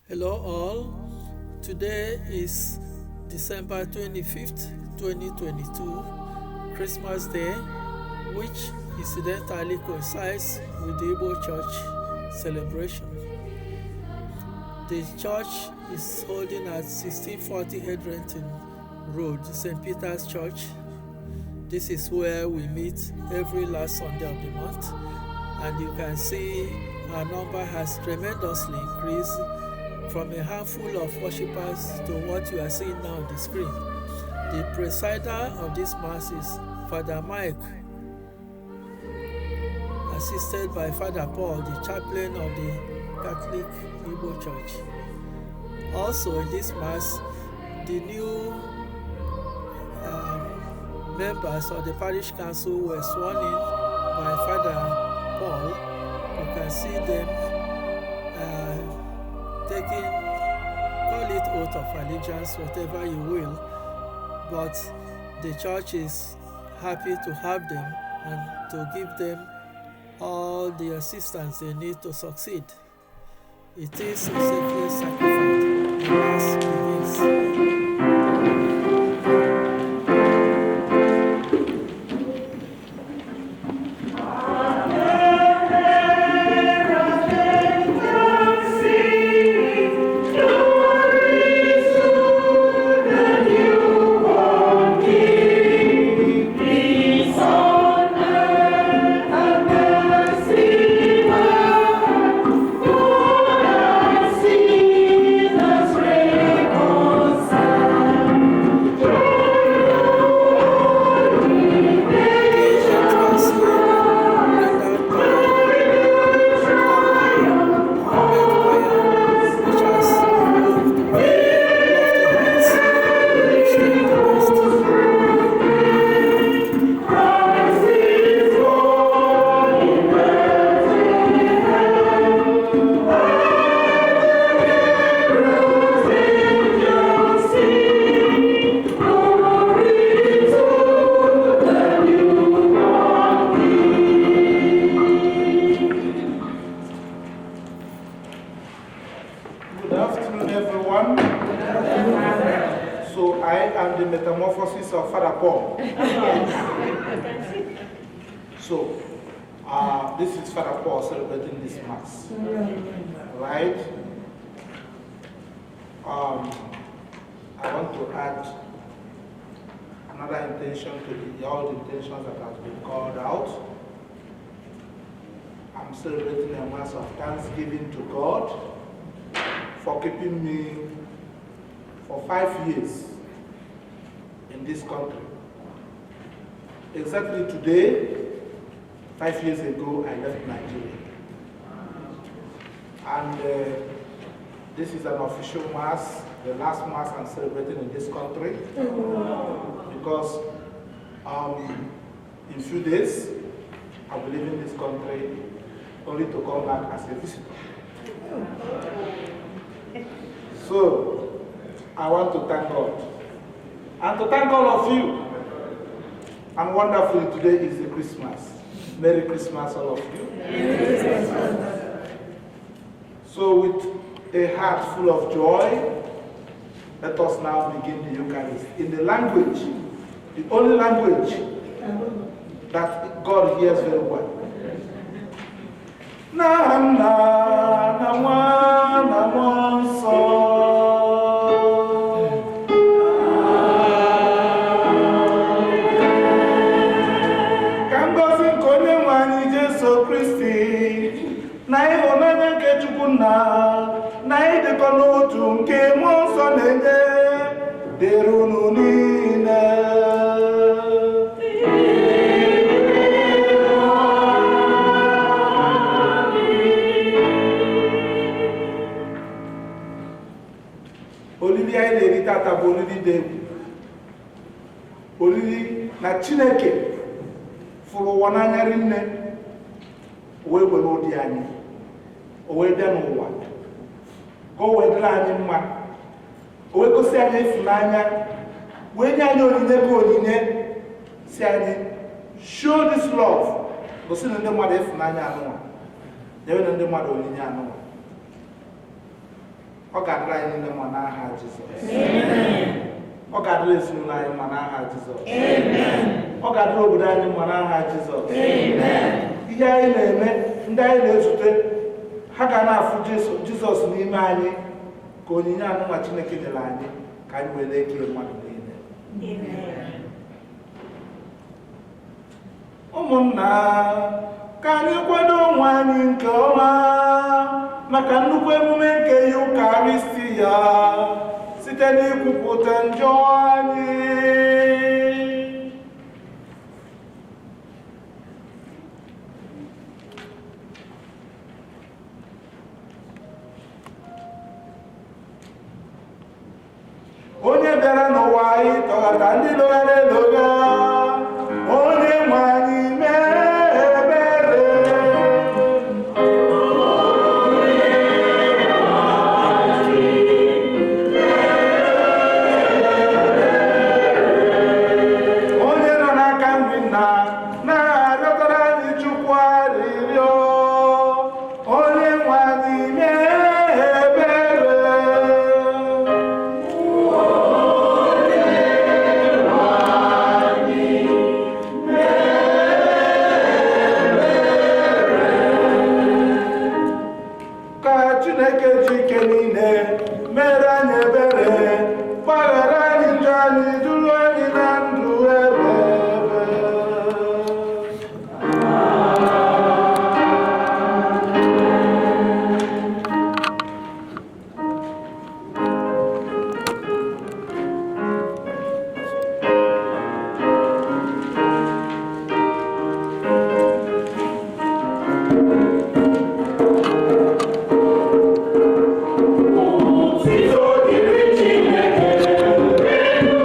Hello all. Today is December 25th, 2022, Christmas Day, which incidentally coincides with the Igbo Church celebration. The church is holding at 1640 Hetherington Road, St. Peter's Church. This is where we meet every last Sunday of the month, and you can see our number has tremendously increased from a handful of worshippers to what you are seeing now on the screen. The presider of this mass is Father Mike, assisted by Father Paul, the chaplain of the Catholic Igbo Church. Also in this mass, the new members of the parish council were sworn in by Father Paul. You can see them taking, call it oath of allegiance, whatever you will, but the church is happy to have them and to give them all the assistance they need to succeed. It is a sacred sacrifice. The Mass begins. The entrance hymn rendered by our homemade choir, which has moved to very lofty heights. We wish them the best. Good afternoon, everyone. So I am the metamorphosis of Father Paul. So this is Father Paul celebrating this Mass, right? I want to add another intention to all the intentions that have been called out. I'm celebrating a Mass of thanksgiving to God for keeping me for 5 years in this country. Exactly today, 5 years ago, I left Nigeria. And this is an official Mass, the last Mass I'm celebrating in this country. Because in few days, I'll be leaving this country only to come back as a visitor. So, I want to thank God. And to thank all of you. And wonderfully, today is the Christmas. Merry Christmas, all of you. So, with a heart full of joy, let us now begin the Eucharist in the language, the only language that God hears very well. Na Nna, na Nwa, na Mmụọ Nsọ. Ka ngọzi nke onye nwe anyị Jesu Kristi na ịhụnanya nke Chukwu Nna na ịdịkọ n'otu nke Mmụọ Nsọ na-enye dịrị unu niile. Olili anyị na-eri tata bụ olili dị egwu, olili na Chineke fụrụ ụwa n'anya rinne, o wee were ụdị anyị, o wee bịa n'ụwa ka o wee dịrị anyị mma, o wee gosi anyị ịfụnanya, wee nye anyị onyinye ka onyinye si anyị show this love, gosi na ndị mmadụ ịfụnanya anụnwa, nyere na ndị mmadụ onyinye anụnwa. Ọ ga-adịrị anyị niile mma n'aha Jizọs. Ọ ga-adịrị ezinụlọ anyị mma n'aha Jizọs. Ọ ga-adịrị obodo anyị mma n'aha Jizọs. Ihe anyị na-eme, ndị anyị na-ezute, ha ga na-afụ Jizọs n'ime anyị, ka onyinye anụnwa Chineke nyere anyị ka anyị wee na-eke mmadụ niile. Ụmụnna, ka anyị kwado onwe anyị nke ọma maka nnukwu emume nke Yukaristi ya site n'ikwupụta njọ anyị. Onye bịara n'ụwa anyị tọghata ndị lụghara elogha, onye nwe anyị mee ebere. Onye nọ n'aka nri nna na-arịọtara anyị Chukwu arịrịọ, onye nwe anyị mee ebere. Ka Chineke ji ike niile mere anyị ebere, gbaghara anyị njọ anyị, duru anyị na ndụ ebe ebe. Otito dịrị Chineke, elu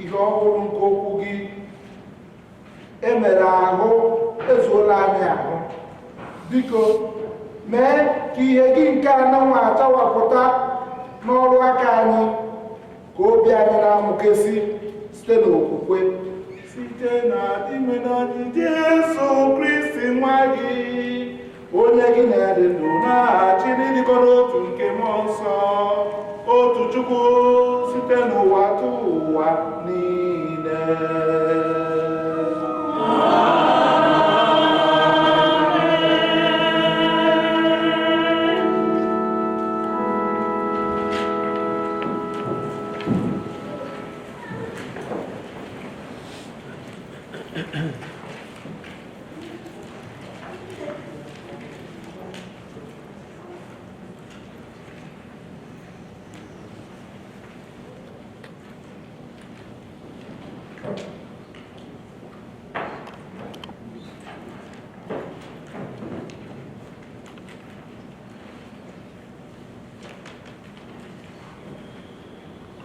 Ihe ọhụrụ nke okwu gị emere ahụ ezuola anyị ahụ. Biko mee ka ihe gị nke ananwụ achawapụta n'ọrụ aka anyị, ka obi anyị na-amụkesị site n'okwukwe, site na ime anyị Jesu Kristi nwa gị, onye gị na-adị ndụ na-achị n'ịdịkọ n'otu nke mmụọ nsọ, otu Chukwu, site n'ụwa tụ ụwa niile.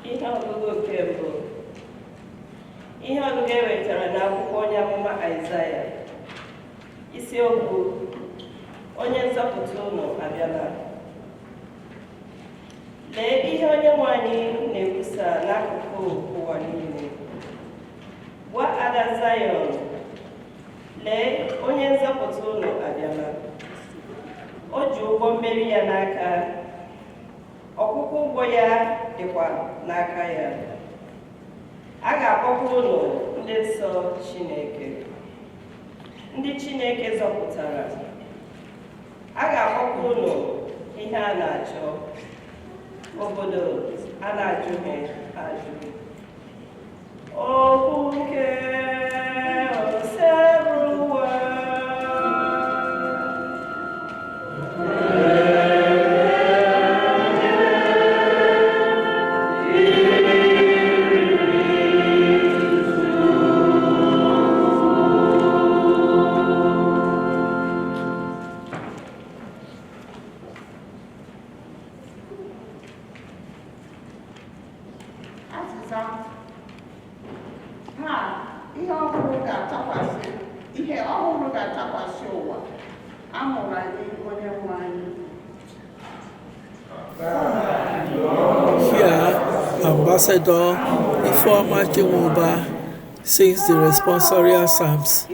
Ihe ọgụgụ nke mbụ. Ihe ọgụgụ e wetara n'akwụkwọ onye amụma Aịzaya. Isiokwu: Onye nzọpụta unu abịala. Lee ihe onye nwe anyị na-ekwusa n'akụkụ ụwa niile. Gwa ada Zayọn, lee onye nzọpụta unu abịala. O ji ụgbọ mmeri ya n'aka, ọkwụkwọ ụgbọ ya dịkwa n'aka ya. A ga-akpọkwa unu ndị nsọ Chineke, ndị Chineke zọpụtara. A ga-akpọkwa unu ihe a na-achọ, obodo a na-ajụghị ajụ. Okwu nke Osebụrụwa. Azịza ha: ihe ọhụrụ ga-atakwasị, ihe ọhụrụ ga-atakwasị ụwa. A mụrụ anyị onye nwe anyị. Here, Ambassador Ifeoma Chinwuba sings the responsorial psalms.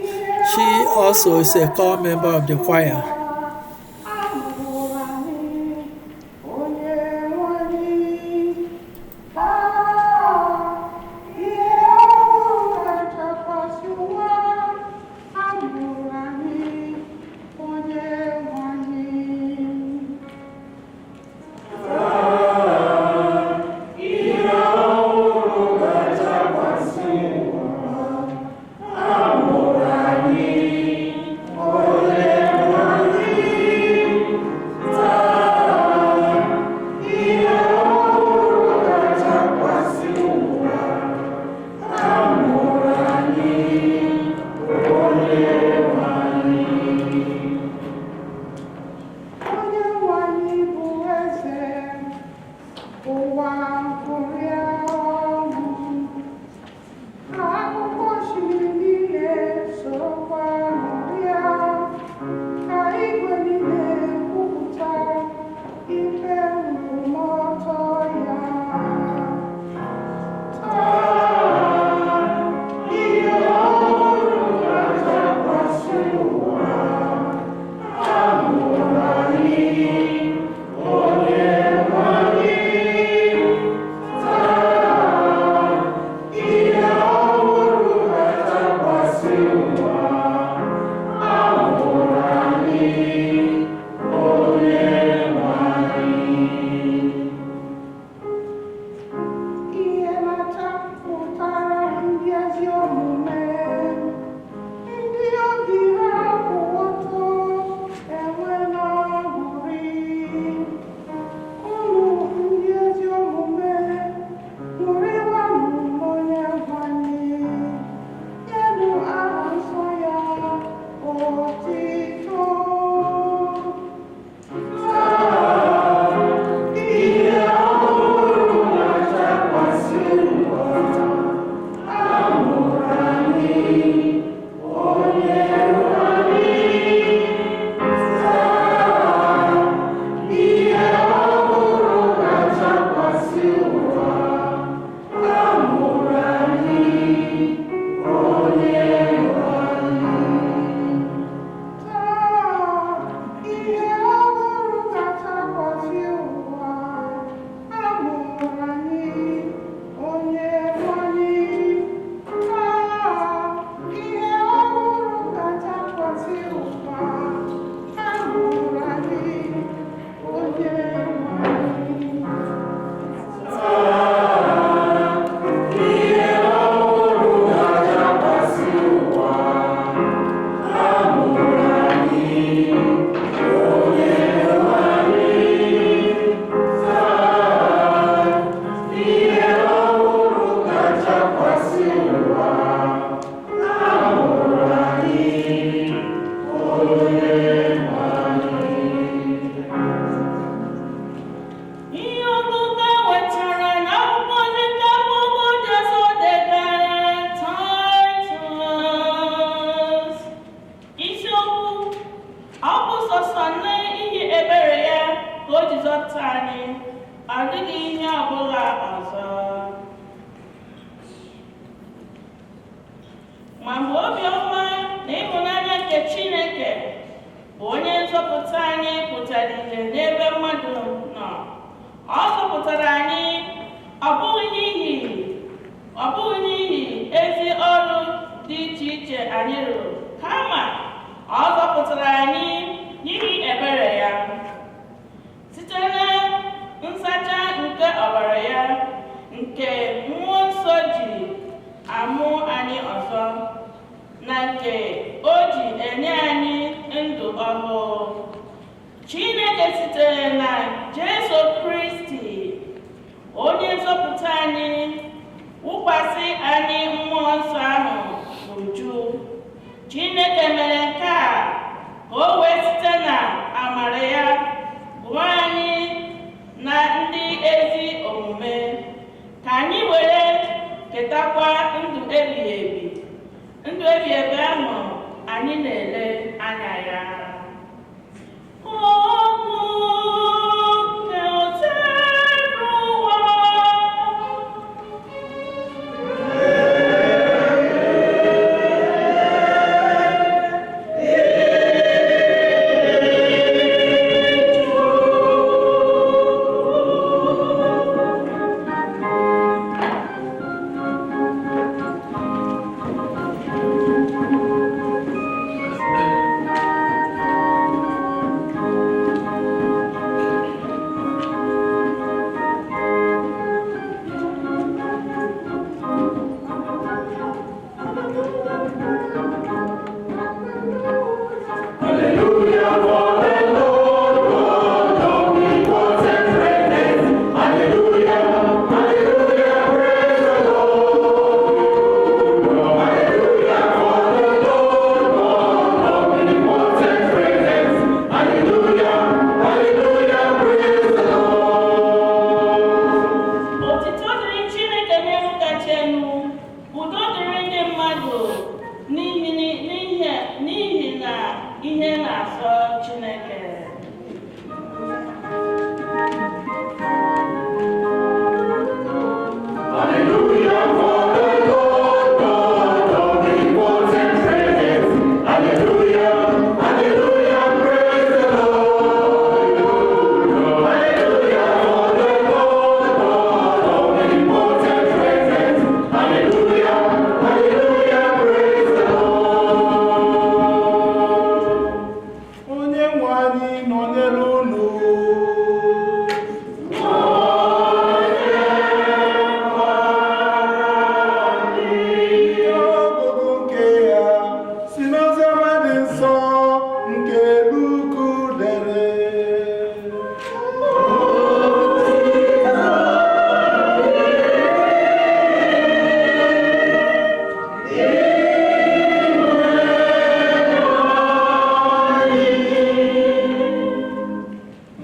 She also is a core member of the choir. A mụrụ anyị onye nwe anyị. Taa, ihe ọhụrụ ga-atakwasị ụwa. A mụrụ anyị onye nwe anyị. Ma mgbe obiọma na ịhụnanya nke Chineke bụ onye nzọpụta anyị pụtara ìhè n'ebe mmadụ nọ, ọ zọpụtara anyị, ọ bụghị n'ihi ezi ọrụ dị iche iche anyị rụrụ, kama ọ zọpụtara anyị n'ihi ebere ya, site na nsacha nke ọbara ya, nke Mmụọ Nsọ ji amụ anyị ọzọ, na nke o ji enye anyị ndụ ọhụụ. Chineke sitere na Jesu Kristi onye nzọpụta anyị wụkwasị anyị Mmụọ Nsọ ahụ n'uju. Chineke mere nke a ka o wee site na amara ya gụọ anyị na ndị ezi omume, ka anyị were ketakwa ndụ ebighị ebi, ndụ ebighị ebi ahụ anyị na-ele anya ya. Okwu nke Osebụrụwa. Hallelujah for the Lord God omnipotent reigneth. Hallelujah, hallelujah, praise the Lord. Hallelujah for the Lord God omnipotent reigneth. Hallelujah, hallelujah, praise the Lord. Otito dịrị Chineke n'elu kacha elu, udo dịrị ndị mmadụ n'ihi na ihe na-asọ Chineke. Hallelujah for the Lord God omnipotent reigneth. Hallelujah, hallelujah, praise the Lord. Hallelujah for the Lord God omnipotent reigneth. Hallelujah, hallelujah, praise the Lord. Onye nwe anyị nọnyere unu. Ihe ọgụgụ nke ya si n'oziọma dị nsọ nke Luku dere.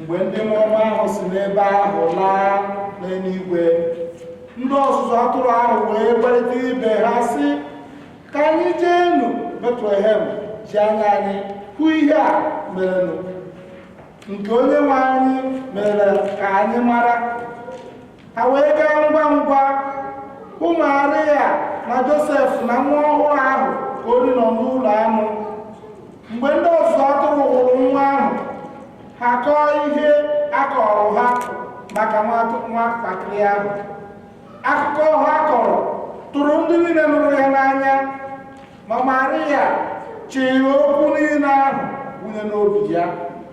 Mgbe ndị mmụọ ahụ si n'ebe ahụ laa n'eluigwe, ndị ọzụzụ atụrụ ahụ wee gwarịta ibe ha sị, "Ka anyị jeenu Betlehem ji anya anyị hụ ihe a merenụ, nke onye nwe anyị mere ka anyị mara." Ha wee gaa ngwa ngwa hụ Maria na Josef na nwa ọhụrụ ahụ ka o nọ n'ụlọ anụ. Mgbe ndị ọzụzụ atụrụ hụrụ nwa ahụ, ha kọọ ihe a kọrọ ha maka nwatakịrị ahụ. Akụkọ ha kọrọ tụrụ ndị niile nụrụ ya n'anya. Ma Maria chịrị okwu niile ahụ wunye n'obi ya,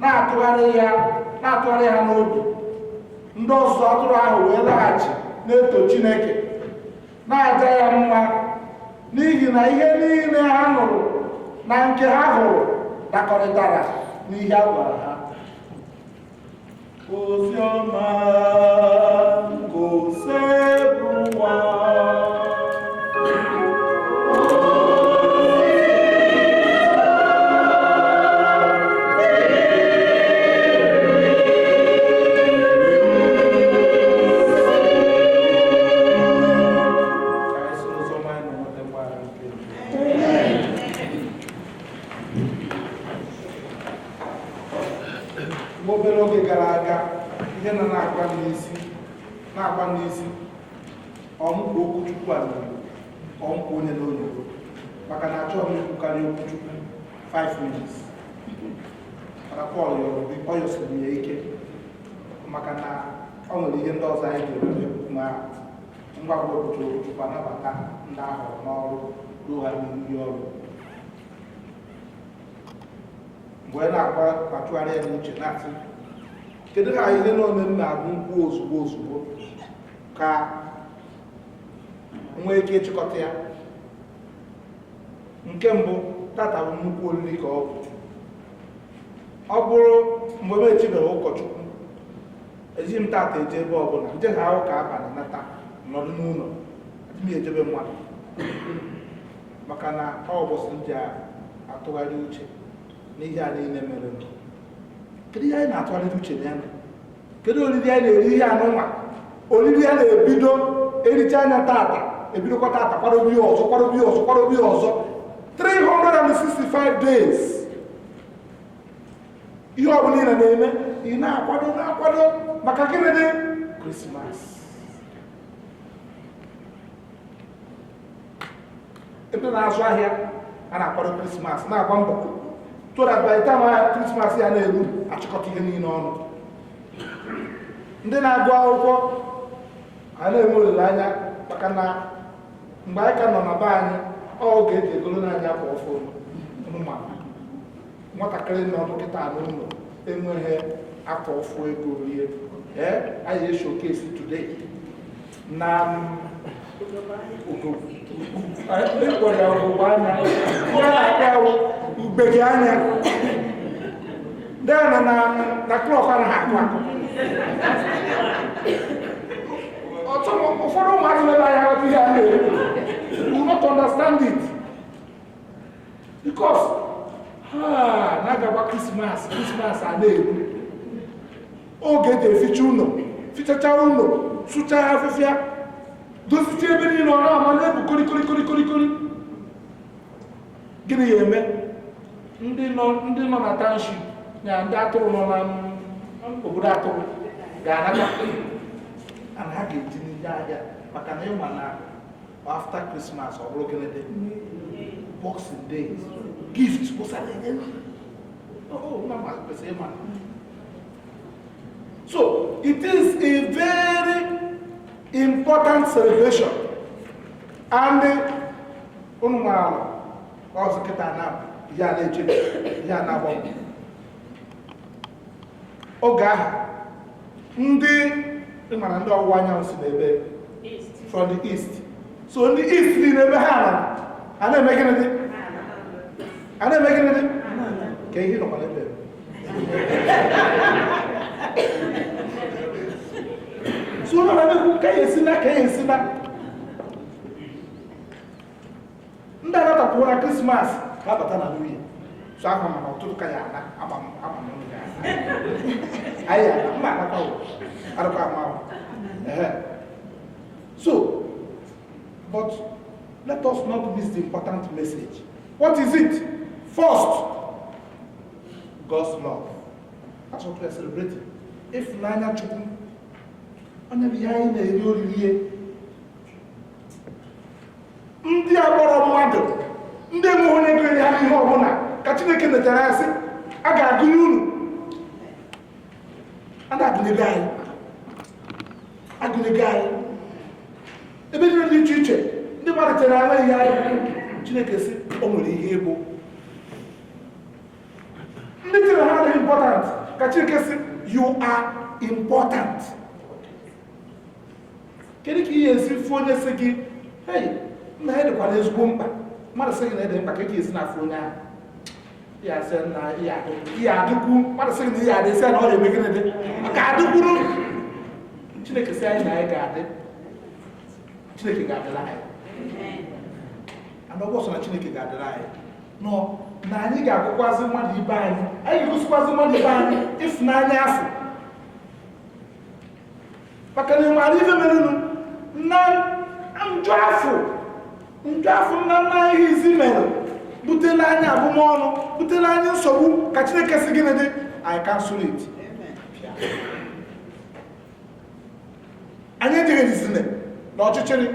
na-atụgharị ha n'obi. Ndị ọzụzụ atụrụ ahụ wee laghachi, na-eto Chineke, na-aja ya mma, n'ihi na ihe niile ha nụrụ na nke ha hụrụ dakọrịtara n'ihe a gwara ha. Oziọma nke Osebụrụwa. Ka anyị si n'oziọma anyị nọ nweta mgbaghara nke njọ. Mgbe obere oge gara aga, ihe nọ na-agba m n'isi ọmụkwa okwu Chukwu a n'Igbo, ọmụkwa onye n'oyibo, maka Achọghị m ikwukarị okwu Chukwu 5 minutes. Mana Pọl yọrọ, ọ yọsiri ya ike maka na ọ nwere ihe ndị ọzọ anyị ga-eme ma ngwa ngwa okwuchi okwu Chukwu, anabata ndị ahụrụ n'ọrụ ruo ha n'ihu ọrụ. Mgbe na-akwa kwachụgharị ya n'uche, na-asị, kedu ka ihe na ome m na-agụ nkwuo ozugbo ozugbo ka nwee ike ịchịkọta ya? Nke mbụ, tata bụ nnukwu oriri ka ọ bụ. Ọ bụrụ mgbe m echibeghị ụkọchukwu, ejighị m tata eje ebe ọbụla nje ha ụka abalị, nata nọdụ n'ụlọ, adị m ejebe mmadụ, maka na ọ ụbọchị m ji atụgharị uche n'ihe a niile mere. Kedu ihe anyị na-atụgharị uche na ya? Kedu oriri anyị na-eri? Ihe anụnwa, oriri a na-ebido ericha anya tata, ebidokwa tata kwadobe ihe ọzọ, kwadobe ihe ọzọ, kwadobe ihe ọzọ, 365 days. Ihe ọbụla ị na-eme, ị na-akwado, na-akwado maka gịnị dị? Krismas. Ebe na-azụ ahịa a na-akwado Krismas, na-agba mbọ so that by the time ahịa Krismas ya na-eru, achịkọta ihe niile ọnụ. Ndị na-agụ akwụkwọ a na-enwe olileanya, maka na mgbe anyị ka nọ na be anyị, ọ oge eji egolo n'anya akwa ọfụrụ. Ma nwatakịrị nọ dọkịta n'ụlọ enweghị akwa ọfụ ego rie. Ee, anyị showcase today na ịkpọrọ ya ugogbe anya, ya na-akpọ ugbege anya dena na clock anaghị akụ akụ. Ụfọdụ ụmụazị na-ebe anya ghọta ihe a na-ekwu will not understand it, because ha na-agagba Krismas. Krismas a na-eru, oge eji eficha ụlọ, fichacha ụlọ, sụchaa afịfịa, dozicha ebe niile, ọ na-ama na-ebu korikorikorikorikori. Gịnị ya eme? Ndị nọ na township na ndị atụrụ nọ na obodo atụrụ ga-anata, ana ha ga-eji n'ihe ahịa, maka na ịma na after Christmas, ọ bụrụ gịnị dị? Boxing Day gift kwụsara enye. Kwesịrị ịma. So it is a very important celebration, and unu maara ọzọ kịta na ihe a na-eche, ihe a na-agbanwe oge ahụ. Ndị ịmara ndị ọwụwa anyanwụ si n'ebe from the east, so ndị east niile ebe ha nọ a na-eme gịnị dị? A na-eme gịnị dị ka ihe nọkwa n'ebe? So ụlọ na-ekwu ka ya esi na ka ya esi na ndị anatapụrụ na Krismas ga-abata na New Year. So ahụ mana ọtụtụ ka ya ana ama m, ama m ga anyị ana mma anakwa arụkwa ama ahụ. So but let us not miss the important message. What is it? First, God's love. That's what we are celebrating. Ịfụnanya Chukwu, onye bụ ihe anyị na-eri oriri. Ndị agbọrọ mmadụ, ndị enweghị onye gụnyere ha n'ihe ọbụla, ka Chineke netara ya sị a ga-agụnye unu. A na-agụnyego anyị, agụnyego anyị ebe niile dị iche iche. Ndị mmadụ chere anya ihe anyị, Chineke sị o nwere ihe ịbụ. Ndị chere ha adịghị important, ka Chineke sị you are important. Kedu ka ihe esi fụ onye sị gị, hey, nna ya dịkwara ezigbo mkpa? Mmadụ sị gị na ịdị mkpa, ka ị ga-esi na-afụ onye ahụ? Ya sị na ihe adịkwu. Mmadụ sị gị na ihe adị, sị na ọ ga-eme gịnị dị maka adịkwuru. Chineke sị anyị na anyị ga-adị. Chineke ga-adịla anyị, and ọ bụrụ na Chineke ga-adịrị anyị nọ na anyị ga-agụkwazi mmadụ ibe anyị, anyị ga-egosikwazi mmadụ ibe anyị ịfụnanya afọ, maka na ịmara ife merenụ na njọ afọ, njọ afọ nna nna anyị izi mere butela anyị abụmọnụ, butela anyị nsogbu, ka Chineke sị gịnị dị? I cancel it. Anyị ejeghịzine n'ọchịchịrị.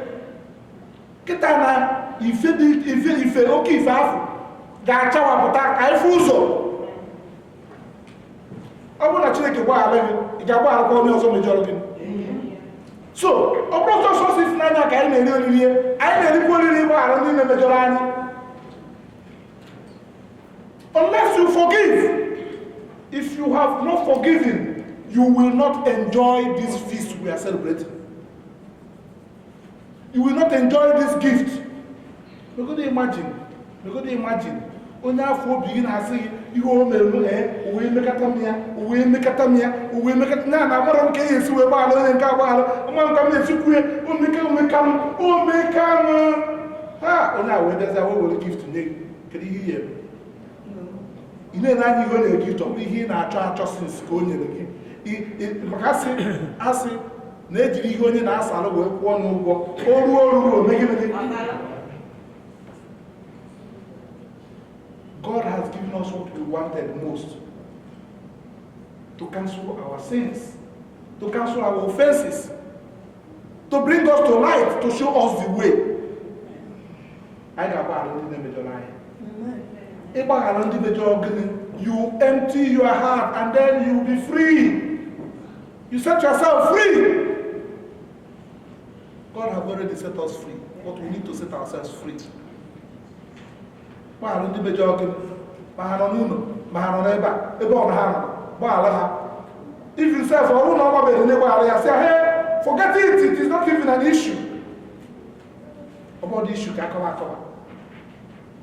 Kịta na ife dị ife ife oke ife afọ ga-achawapụta ka ife ụzọ. Ọ bụrụ na Chineke gbaghara gị, ị ga-agbagharakwa onye ọzọ mejọrọ gị. So ọ bụrụ sọ sọsọ ịfụnanya ka anyị na-eri oriri, anyị na-erikwa oriri ịgbaghara ndị na-emejọrọ anyị. Unless you forgive, if you have not forgiven, you will not enjoy this feast we are celebrating. You will not enjoy this gift. We're going to imagine, we're going to imagine onye afọ obi gị na-asị gị ihe o mere m, ee, uwe emekata m ya, uwe emekata m ya, uwe emekata ya, na amara m ka e esi wee gbaghara onye nke agbaghara ọma m ka m na-esi kwue omeka omeka m omeka m ha. Onye a wee bịazie wee were gift nye gị, kedu ihe ihe eme? Ị na-ene anya ihe o nyere gift, ọ bụ ihe ị na-achọ achọ since ka o nyere gị. Maka asị na-ejiri ihe onye na-asa alụ wee kwụọ n'ụgwọ o ruo oruru o megide gị. God has given us what we wanted most: to cancel our sins, to cancel our offenses, to bring us to light, to show us the way. Anyị ga-agbaghara ndị na-emejọrọ anyị. Ịgbaghara ndị mejọrọ gịnị? You empty your heart and then you will be free. You set yourself free. God has already set us free, but we need to set ourselves free. Gbaghara ndị mejọrọ gị, ma ha nọ n'ụlọ, ma ha nọ n'ebe a, ebe ọ na ha nọ, gbaghara ha. If you self, ọ bụrụ na ọ gbabeghị na ịgbaghara ya, sị, "Hey, forget it, it is not even an issue." Ọ bụ the issue ka akọwa akọwa.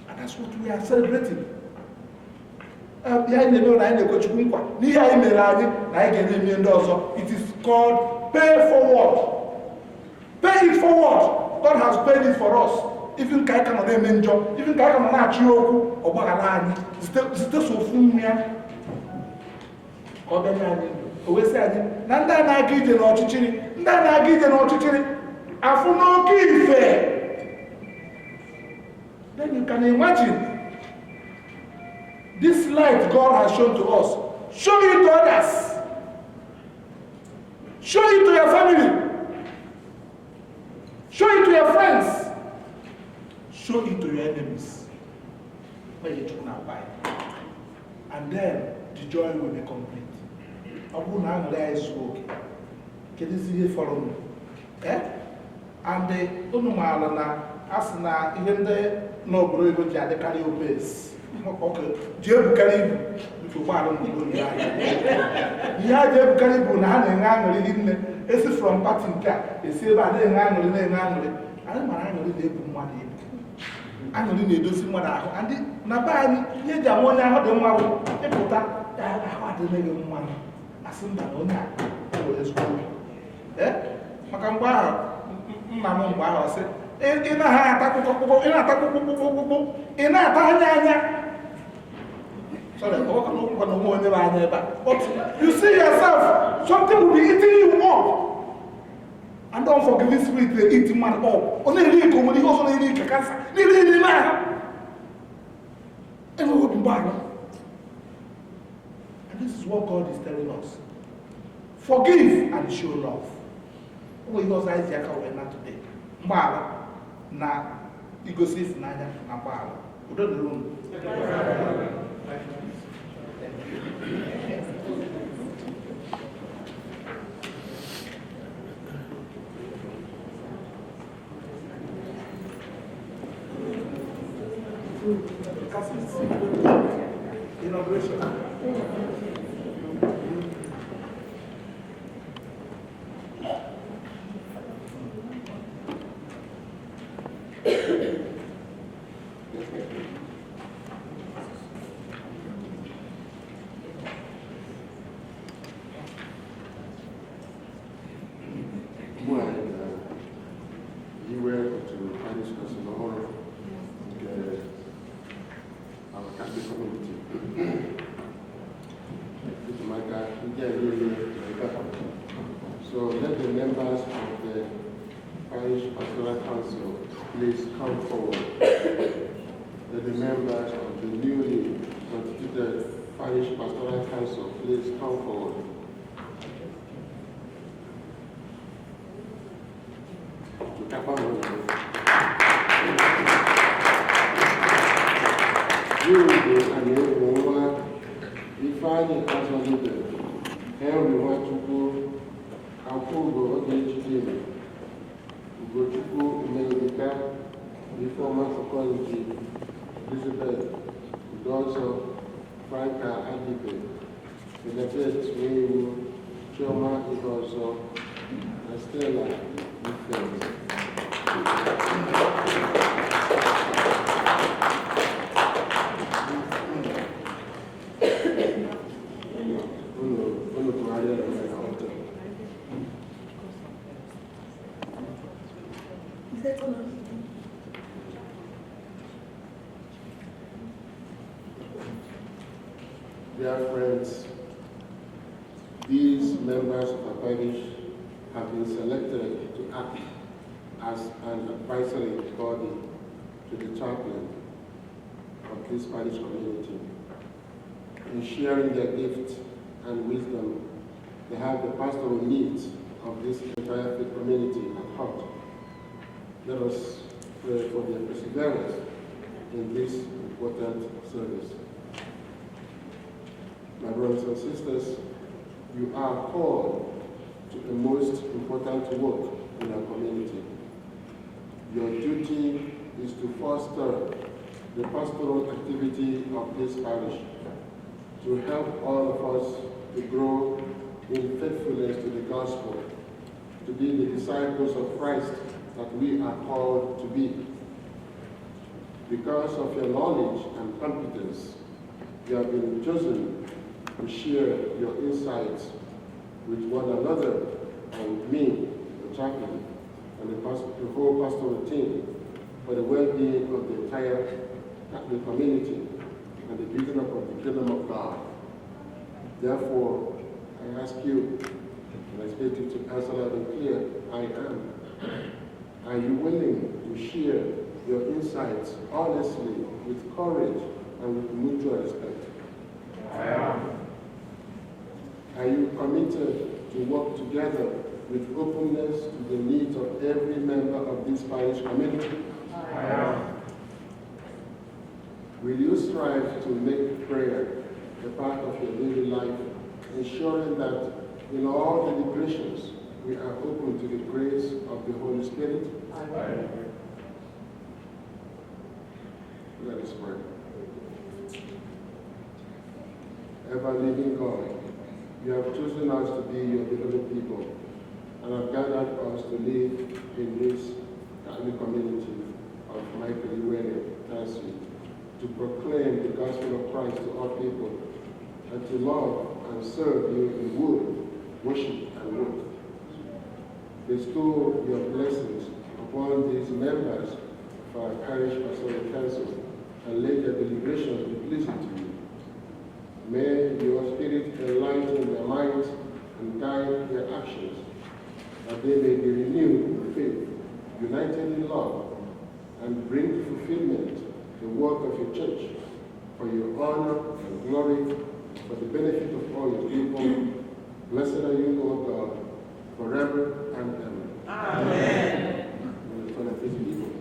And that's what we are celebrating. Ihe anyị na-eme na anyị na-ekwe Chukwu nkwa n'ihe anyị mere anyị na anyị ga-eme ndị ọzọ. It is called pay forward. Pay it forward. God has paid it for us. Even ka anyị ka nọ na-eme njọ, even ka anyị ka nọ na-achị okwu, ọ gbaghara anyị zite so ofu nwa ya ka ọ bịa nye anyị ndụ. O wee sị anyị na ndị a na-aga ije n'ọchịchịrị, ndị a na-aga ije n'ọchịchịrị afụ n'oke ife. Then you can imagine this light God has shown to us. Show it to others. Show it to your family. Show it to your friends. Show it to your enemies. Where you now buy. And then the joy will be complete. Ọ bụrụ na aṅụrị anyị zuo oke, kedụzi ihe fọrọ unu? Eh? And unu maara na a sị na ihe ndị n'obodo oyibo ji adịkarị obese, ji ebukarị ibu nke ụgbọala n'obodo oyibo anyị. Ihe ha ji ebukarị ibu na ha na-enwe aṅụrị rinne. Esi from party nke a esi ebe a na-enwe aṅụrị, na-enwe aṅụrị. Anyị mara aṅụrị na-ebu mmadụ ibu, aṅụrị na-edozi mmadụ ahụ. Ndị na be anyị, ihe eji ama onye ahụ dị mma bụ ịpụta ahụ adịghị gị mma, asị mba na onye a nwere ezigbo obi. Maka mgbe ahụ nna m mgbe ahụ sị ị naghị ata kpụkpụ, ị na-ata kpụkpụkpụkpụ, ị na-ata anya anya. Sorry, ọ bụkwa na onwe onye bụ anya ebe a, but you see yourself, something will be eating you up, and unforgiving spirit dey eat man up. Ọ na-eri ike, o nwere ihe ọzọ na-eri ike, cancer na-eri n'ime ahụ, enweghị obi mgbaghara. And this is what God is telling us: forgive and show love. O nwere ihe ọzọ anyị ji aka wee na today: mgbaghara na igosi ịfụnanya na mgbaghara. Udo dịrị unu. Thank you. Inauguration. Ugbu a anyị ga-iwe otu parish council ọhụrụ nke our Catholic community. Eji m aka ndị a niile nọ ebe a. So let the members of the parish pastoral council please come forward. Let the members of the newly constituted parish pastoral council please come forward. To Kapa. Jude Anegwonwa, Ifeanyi Azọlibe, Henry Nwachukwu, Akwugo Ogechidime, Ugochukwu Umeodika, Ifeoma Okonji, Elizabeth Udozo, Franka Adibe, Elizabeth Nwewu, Chioma Iheọzọ, na Stella Ifeanyi. Unu tụgharịa na ya altar. Dear friends, these members of our parish have been selected to act as an advisory body to the chaplain of this parish community. In sharing their gift and wisdom, they have the pastoral needs of this entire faith community at heart. Let us pray for their perseverance in this important service. My brothers and sisters, you are called to a most important work in our community. Your duty is to foster the pastoral activity of this parish, to help all of us to grow in faithfulness to the gospel, to be the disciples of Christ that we are called to be. Because of your knowledge and competence, you have been chosen to share your insights with one another and with me, the chaplain, and the whole pastoral team for the well-being of the entire Catholic community and the building up of the kingdom of God. Therefore, I ask you, and I expect you to answer loud and clear, I am. Are you willing to share your insights honestly, with courage, and with mutual respect? I am. Are you committed to work together with openness to the needs of every member of this parish community? I am. Will you strive to make prayer a part of your daily life, ensuring that in all deliberations we are open to the grace of the Holy Spirit? I am. Let us pray. Ever-living God, you have chosen us to be your beloved people and have gathered us to live in this Catholic community of Michael Iwere Tansi, to proclaim the gospel of Christ to all people and to love and serve you in word, worship, and work. Bestow your blessings upon these members of our parish pastoral council and let their deliberations be pleasing to you. May your Spirit enlighten their minds and guide their actions, that they may be renewed in faith, united in love, and bring to fulfillment the work of your church, for your honor and glory, for the benefit of all your people. Blessed are you, O God, forever and ever. Amen. In the front of these people.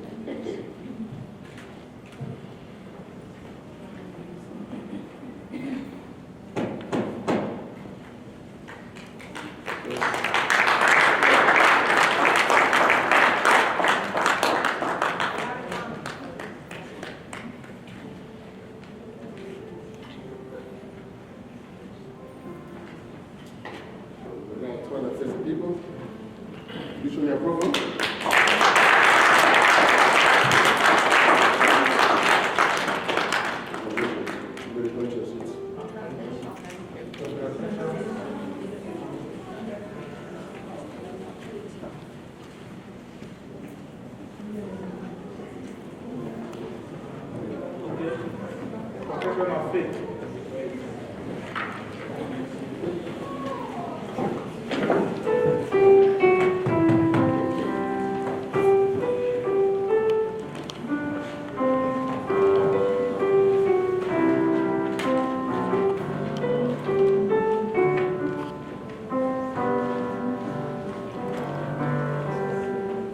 We got 250 people. You show your approval. Everybody go to your seats. Okay. Confession of faith.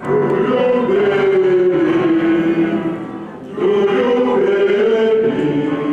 Do you believe? Do you believe?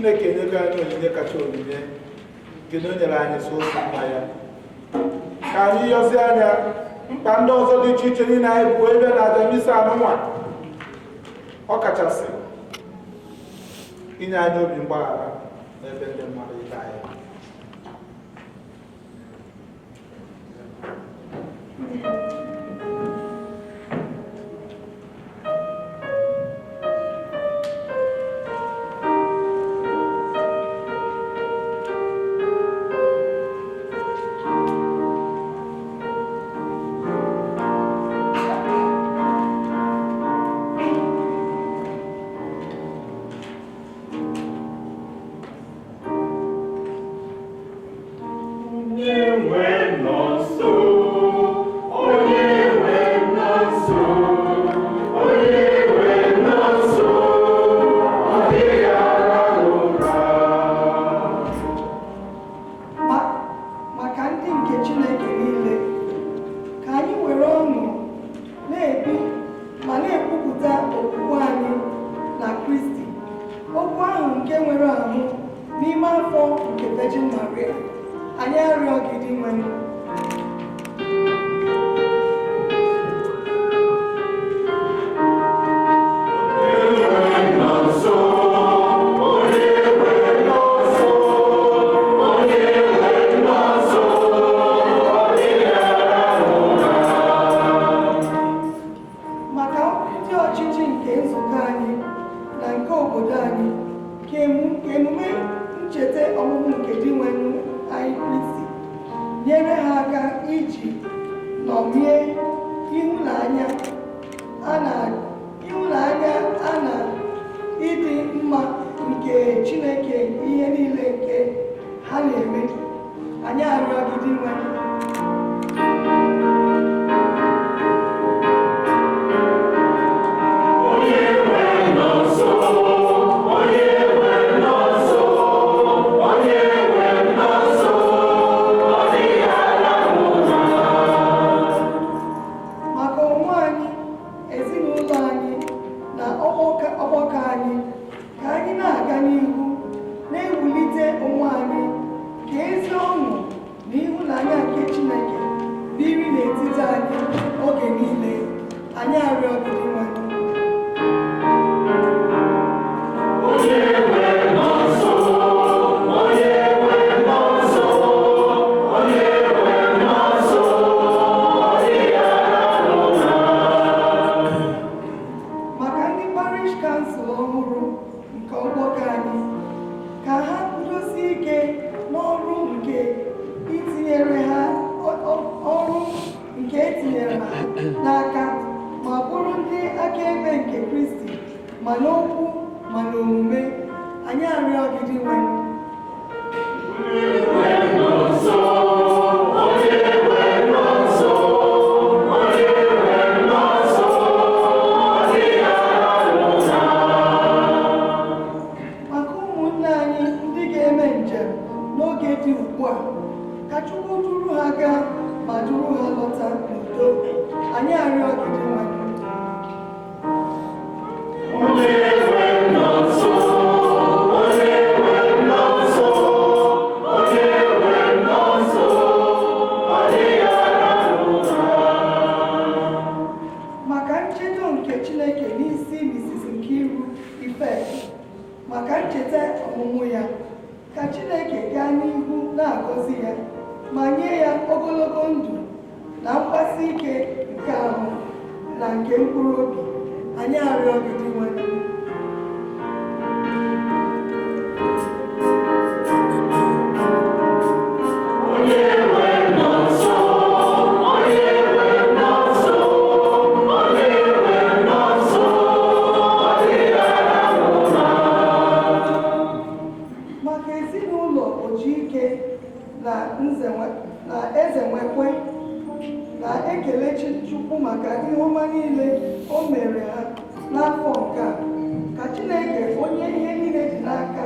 Chineke enyego anyị onyinye kacha onyinye nke na o nyere anyị sọsọ nwa ya. Ka anyị yọzie anya mkpa ndị ọzọ dị iche iche niile anyị bụ ebe na-aja misa anụnwa, ọ kachasị inye anyị obi mgbaghara n'ebe ndị mmadụ ibe anyị. Maka ndị nke Chineke niile, ka anyị were ọṅụ na-ebi ma na-ekwupụta okwukwe anyị na Kristi, okwu ahụ nke nwere ahụ n'ime afọ nke Virgin Maria. Anyị arịọ gị, Dinwenụ. Maka ndị ọchịchị nke nzukọ anyị na nke obodo anyị, ka emume ncheta ọmụmụ nke Dinwenụ anyị Kristi nyere ha aka iji nọmie ịhụnanya a na ịdị mma nke Chineke ihe niile nke ha na-eme. Anyị arịọ gị, Dinwenụ. Maka onwe anyị, ezinụlọ anyị na ọgbakọ anyị, ka anyị na-aga n'ihu na-ewulite onwe anyị ka ezi ọṅụ na ịhụnanya nke Chineke biri n'etiti anyị oge niile. Anyị arịọ gị, Dinwenụ. Maka ndị parish kansụl ọhụrụ nke ọgbakọ anyị, ka ha kwudosie ike n'ọrụ nke itinyere ha ọrụ nke etinyere ha n'aka, ma bụrụ ndị akaebe nke Kristi ma n'okwu ma n'omume. Anyị arịọ gị, Dinwenụ. Maka ụmụnne anyị ndị ga-eme njem n'oge dị ugbu a, ka Chukwu duru ha gaa ma duru ha lọta n'udo. Anyị arịọ gị, Dinwenụ. Maka nchedo nke Chineke n'isi Mrs. Nkiru Ifeanyi, maka ncheta ọmụmụ ya, ka Chineke gaa n'ihu na-agọzi ya ma nye ya ogologo ndụ na mgbasi ike nke ahụ na nke mkpụrụ obi. Anyị arịọ gị, Dinwenụ. Maka ezinụlọ Ojike na Eze Nwekwe na-ekele Chukwu maka ihe ọma niile o mere ha n'afọ nke a, ka Chineke onye ihe niile dị n'aka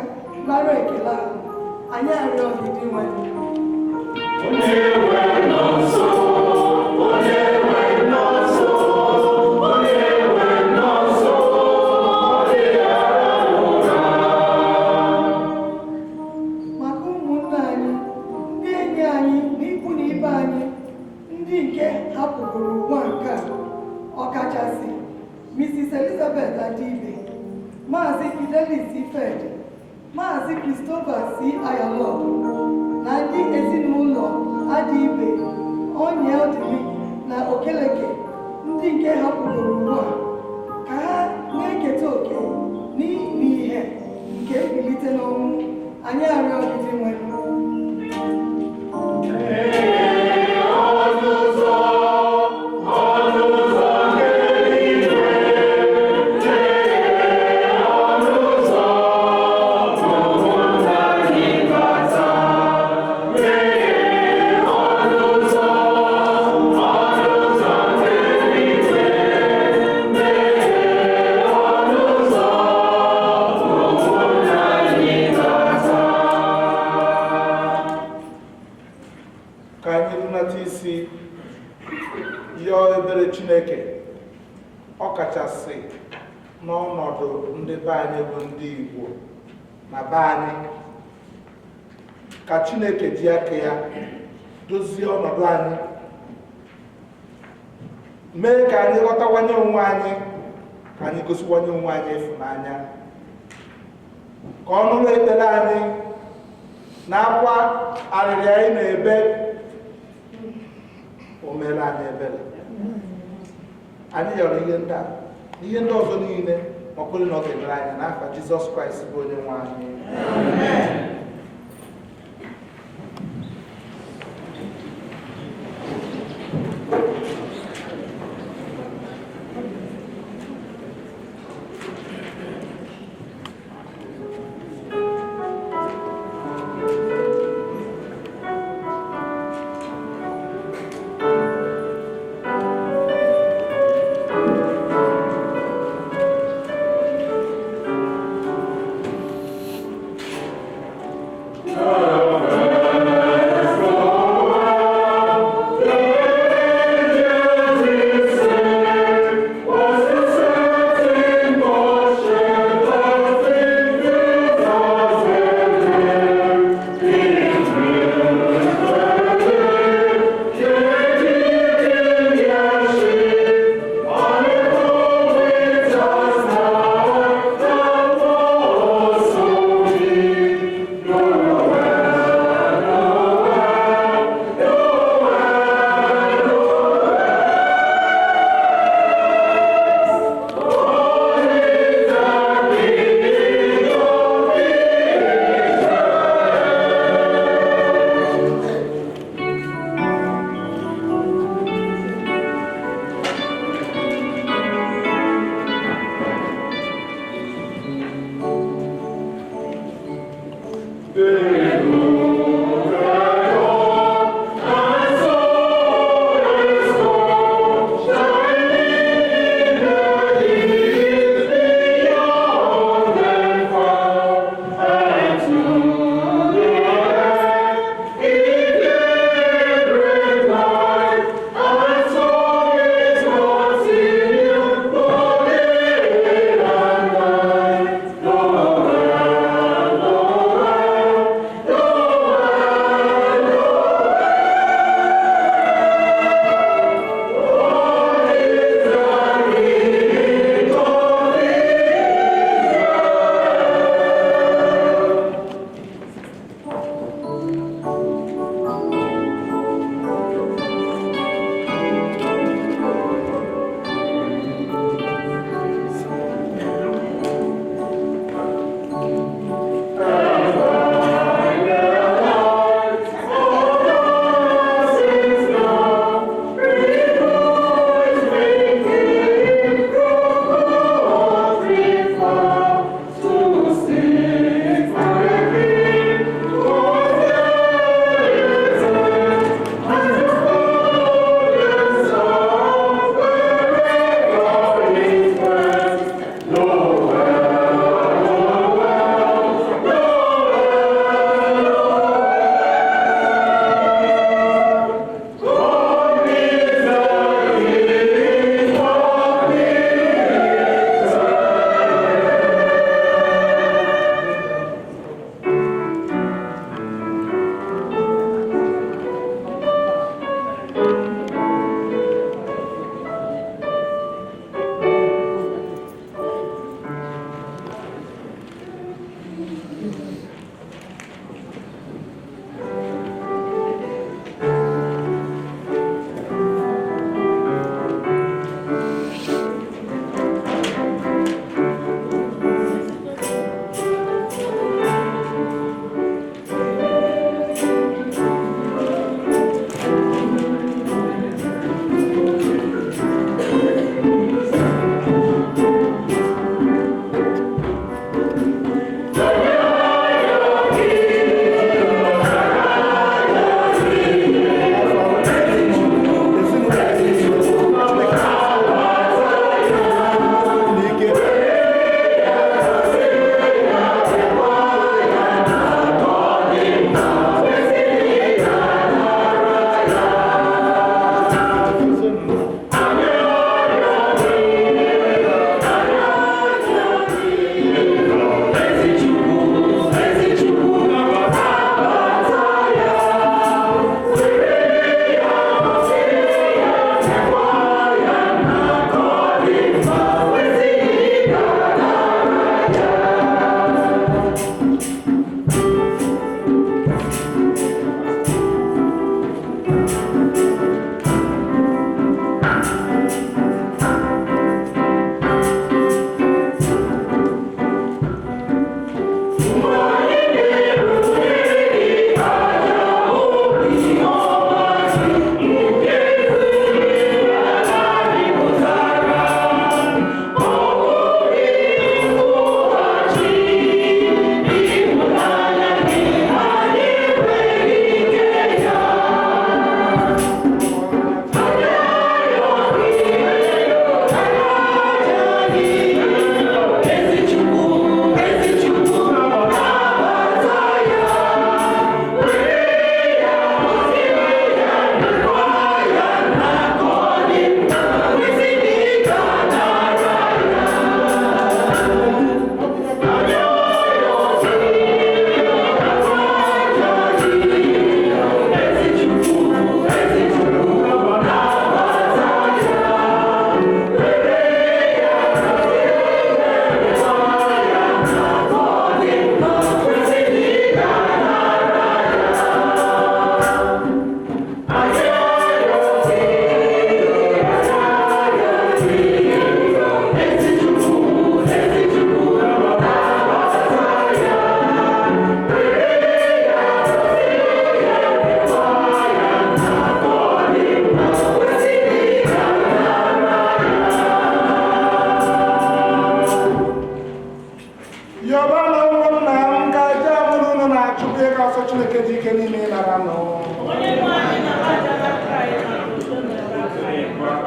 nara ekele ahụ. Anyị arịọ gị, Dinwenụ. Ndị nke hapụgoro ụwa nke a, ọkachasị Mrs. Elizabeth Adibe, Maazị Fidelis Ifedi, Maazị Christopher C. Ayalog na ndị ezinụlọ Adibe, Onyeodili na Okeleke, ndị nke hapụgoro ụwa, ka ha na-eketa oke n'ihe nke mbilite n'ọnwụ. Anyị arịọ gị, Dinwenụ. Ka anyị runata isi yọọ ebere Chineke, ọ kachasị n'ọnọdụ ndị be anyị bụ ndị Igbo na be anyị, ka Chineke ji aka ya dozie ọnọdụ anyị, mee ka anyị ghọtawanye onwe anyị, ka anyị gosiwanye onwe anyị ịfụnanya, ka ọ nụrụ ekpere anyị na akwa arịrị anyị na-ebe. O meere anyị ebere. Anyị yọrọ ihe ndị a na ihe ndị ọzọ niile, ma kwere na ọ ga-emere anyị, n'afa Jizọs Kraịst bụ onye nwe anyị. Ike niile ịnara nụ. Onye nwe anyị na-aja n'aka anyị na udo na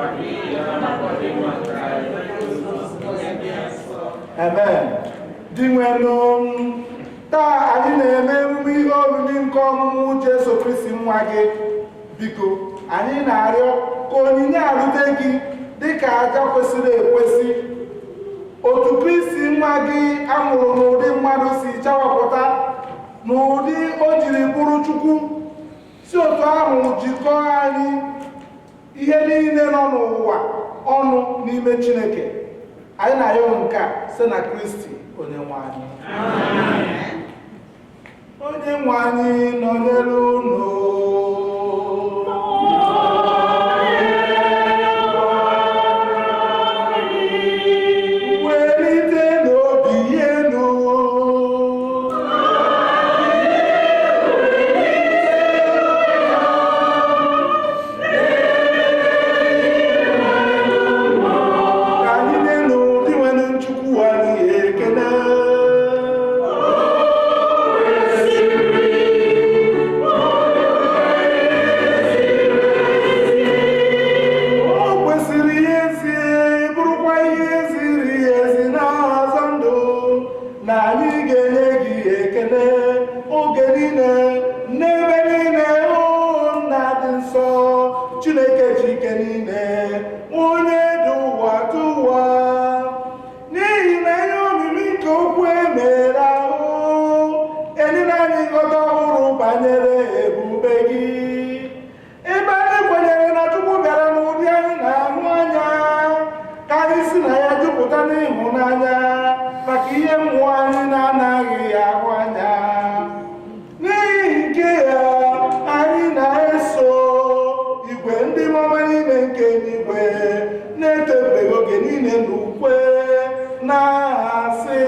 Amen. Dinwenụ, taa anyị na-eme emume ihe oriri nke ọmụmụ Jesu Kristi nwa gị. Biko, anyị na-arịọ ka onyinye a rute gị dịka aja kwesịrị ekwesị. Otu Kristi nwa gị amụrụ n'ụdị mmadụ si chawapụta n'ụdị o jiri bụrụ Chukwu, si otu ahụ jikọọ anyị ihe niile nọ n'ụwa ọnụ n'ime Chineke. Anyị na-ayọ nke a site na Kristi onye nwe anyị. Onye nwe anyị nọnyere unu. Welite n'obi elu. Ka anyị na-enu Dinwenụ Chukwu anyị ekele. O kwesịrị ezi, bụrụkwa ihe ziri ezi na-azọ ndụ, na anyị ga-enye gị ekele oge niile n'ebe niile, o Nna dị nsọ, Chineke ji ike niile, onye dị ụwa dị ụwa, n'ihi na ihe omimi nke okwu emere ahụ enyere anyị nghọta ọhụrụ banyere ebube gị. Ebe anyị kwenyere na Chukwu bịara n'ụdị anyị na-ahụ anya, ka anyị si na ya jupụta n'ịhụnanya maka ihe mmụọ anyị na-anaghị ahụ anya. N'ihi nke ya, anyị na-eso igwe ndị mmụọ niile nke eluigwe na-etobeghị oge niile n'ukwe na-asị: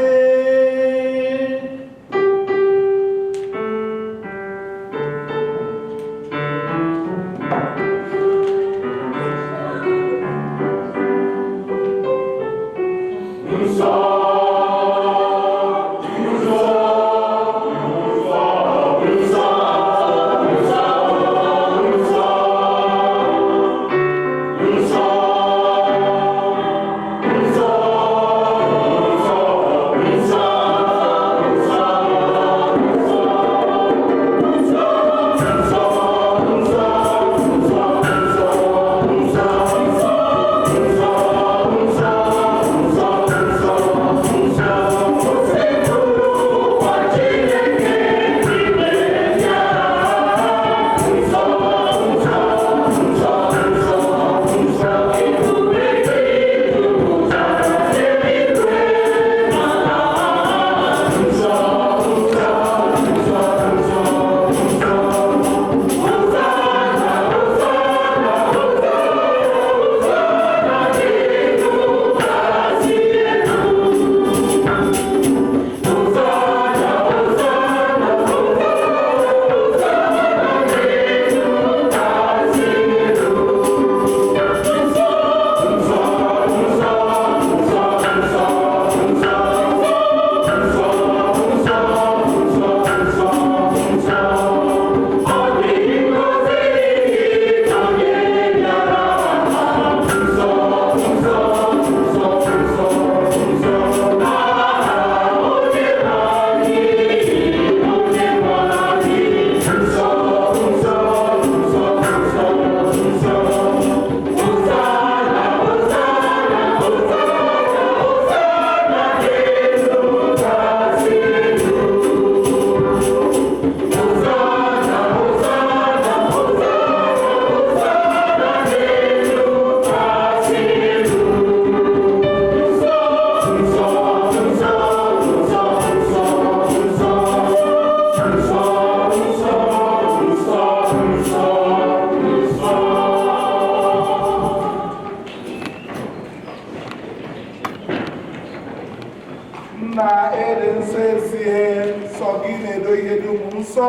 Nna ede nsọ ezie, nsọ gị na-edo ihe dum nsọ.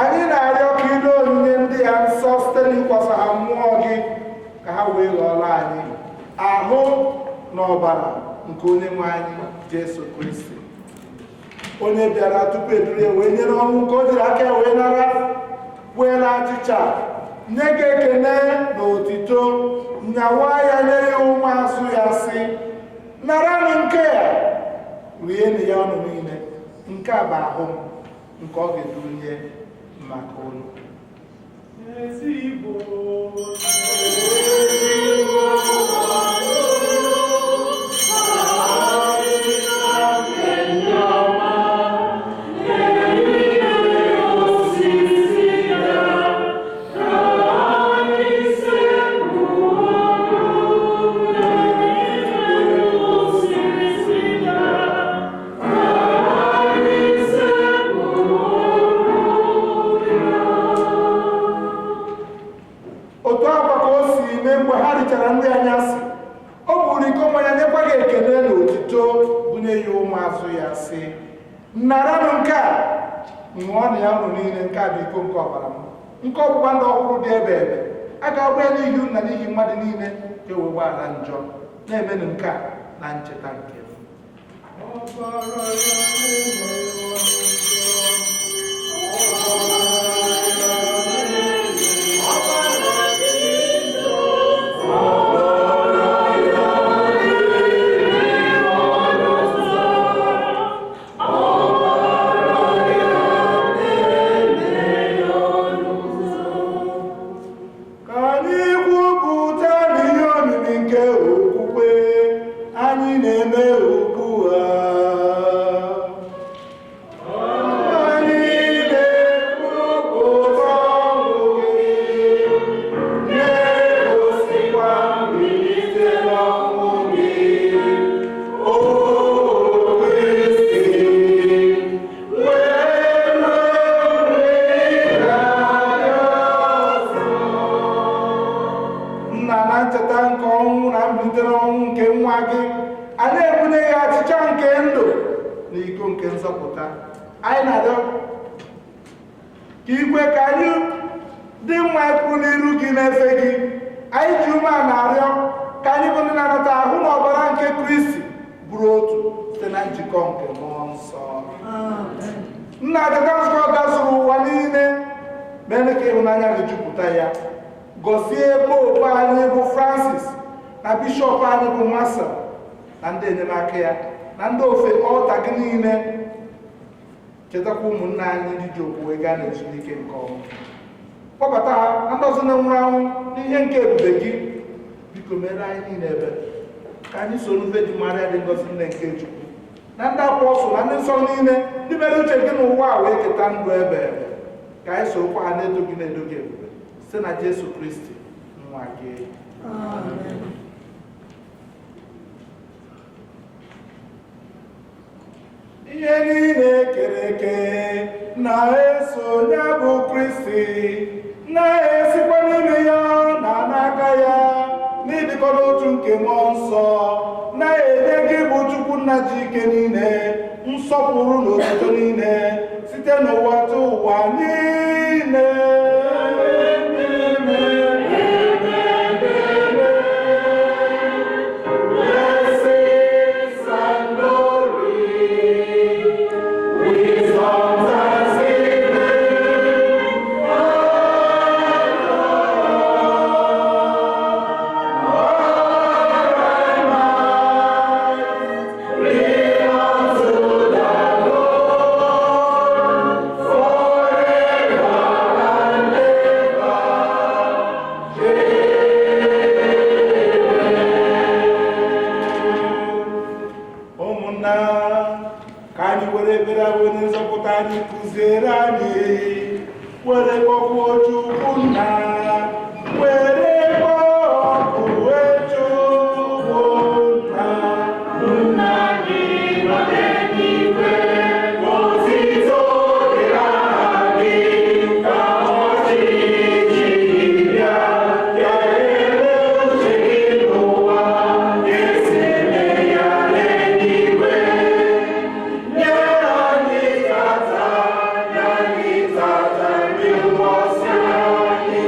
Anyị na-arịọ ka ido onyinye ndị ya nsọ site n'ịkwasa ha mmụọ gị, ka ha wee ghọọrọ anyị ahụ na ọbara nke onye nwe anyị Jesu Kristi. Onye bịara tupu eduru ya wee nyere ọnwụ nke o jiri aka ya wee nara, were achịcha nye gị ekele na otito, nyawa ya nye ya ụmụazụ ya sị, naranụ nke a, rienụ ya ọnụ niile, nke a bụ ahụ m nke ọ ga-edunye maka unu. Ezigbo Otu akwa ka o si mee mgbe ha richara nri anyasị, o buru iko mmanya nyekwa gị ekele na otito, bunye ya ụmụazụ ya sị, naranụ nke a, ṅụọnụ ya unu niile, nke a bụ iko nke ọbara m, nke ọgbụgba ndụ ọhụrụ dị ebe ebe, a ga-agba ya n'ihi unu na n'ihi mmadụ niile ka e wee gbaghara njọ. Na-emenụ nke a na ncheta nke m. Ọbara ya na-emerụ Ka anyị kwupụta n'ihe omimi nke okwukwe anyị na-eme ugbu a. Anyị na-ekwupụta ọnwụ gị, na-egosikwa mbilite n'ọnwụ gị, O Kristi, wee ruo mgbe ị ga-abịa ọzọ. Nna, na ncheta nke ọnwụ na mbilite n'ọnwụ nke nwa gị, anyị ebunye ya achịcha nke ndụ na iko nke nzọpụta. Anyị na-arịọ ka ikwe ka anyị dị mma ịkwụ n'iru gị na-efe gị. Anyị ji umeala na-arịọ ka anyị bụ ndị na-anata ahụ na ọbara nke Kristi bụrụ otu site na njikọ nke Mmụọ Nsọ. Nna, cheta nzukọ gazuru ụwa niile, mere ka ịhụnanya gị jupụta ya. Gọzie popu anyị bụ Francis, na bishọp anyị bụ Marcel, na ndị enyemaka ya, na ndị ofe ọlta gị niile. Chetakwa ụmụnne anyị ndị ji okwukwe gaa n'ezumike nke ọnwụ, kpọbata ha na ndị ọzọ na-nwụrụ anwụ n'ihe nke ebube gị. Biko mere anyị niile ebere, ka anyị soro Virgin Maria dị ngọzi, nne nke Chukwu, na ndị apọstụl na ndị nsọ niile ndị mere uche gị n'ụwa a wee keta ndụ ebe ebe, ka anyị sorokwa ha na-eto gị na-edo gị ebube site na Jesu Kristi nwa gị. Ihe niile kere eke na-eso ya bụ Kristi, na-esikwa n'ime ya na n'aka ya, n'ịdịkọ n'otu nke Mmụọ Nsọ, na-enye gị bụ Chukwu Nna ji ike niile nsọpụrụ na otuto niile site n'ụwa tụ ụwa niile. Blessings and glory, wisdom, thanksgiving, Ụmụnna, ka anyị were ekpere abụ onye nzọpụta anyị kụziere anyị, were kpọkwuo Chukwu Nna, were kpọkwuo Chukwu Nna. Nna anyị nọ n'eluigwe, otuto dịrị aha gị, ka ọchịchị gị bịa, ka eme uche gị n'ụwa, esi eme ya n'eluigwe. Nye anyị tata, nye anyị tata, ndị ụbọchị anyị.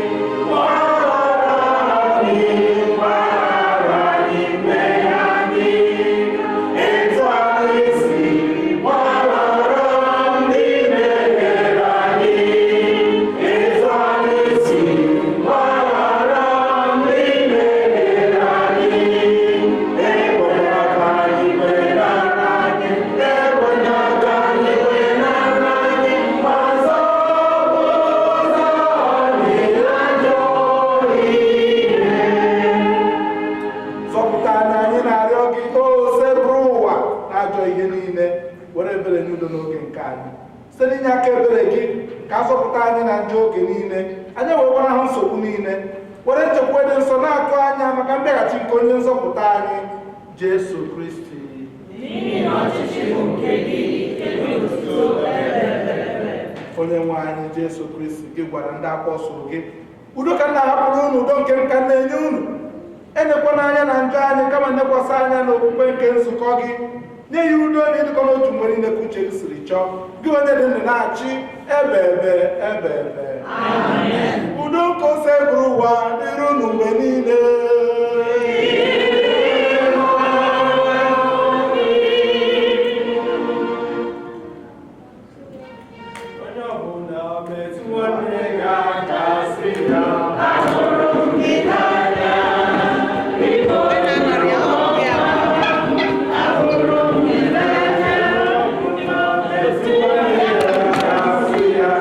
a zọpụta anyị na njọ oge niile, anyị wee ahụ nsogbu niile, were nchekwa dị nsọ na-atụ anya maka mbịaghachi nke onye nzọpụta anyị, Jesu Kristi. Onye nwe anyị Jesu Kristi, gị gwara ndị apọstụl gị, udo ka m na-ahapụrụ unu, udo nke m ka m na-enye unu. Enekwana anya na njọ anyị, kama nekwasị anya n'okwukwe nke nzukọ gị. Nye ya udo na ịdịkọ n'otu mgbe niile ka uche gị siri chọọ, gị onye dị ndụ na-achị ebe ebe ebe ebe. Udo nke ose bụrụ ụwa dịrị unu mgbe niile. Onye ọbụla metụ nwanne gị aka sị ya, metụ nwanne gị aka sị ya.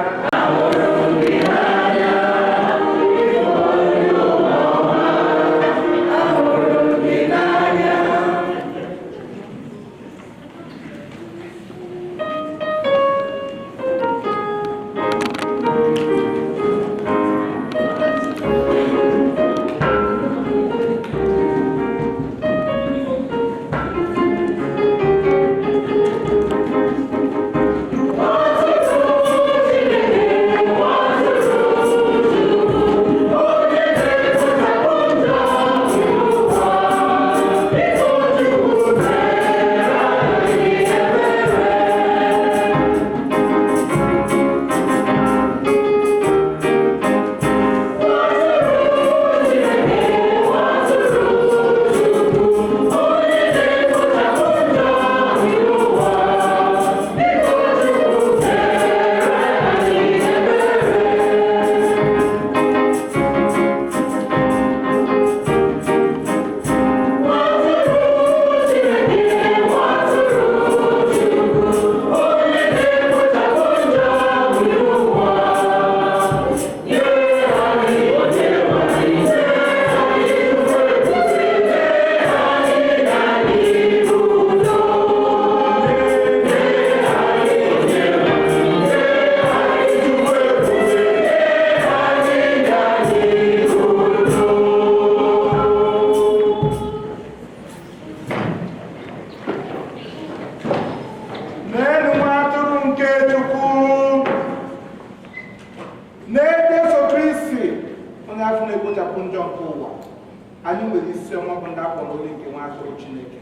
N'elu nwa atụrụ nke Chukwu, n'ebe Jesu Kristi, onye afọ na-ekpochapụ njọ nke ụwa, anyị nwere isi ọma bụ ndị akpọrọ olu nke nwa atụrụ Chineke.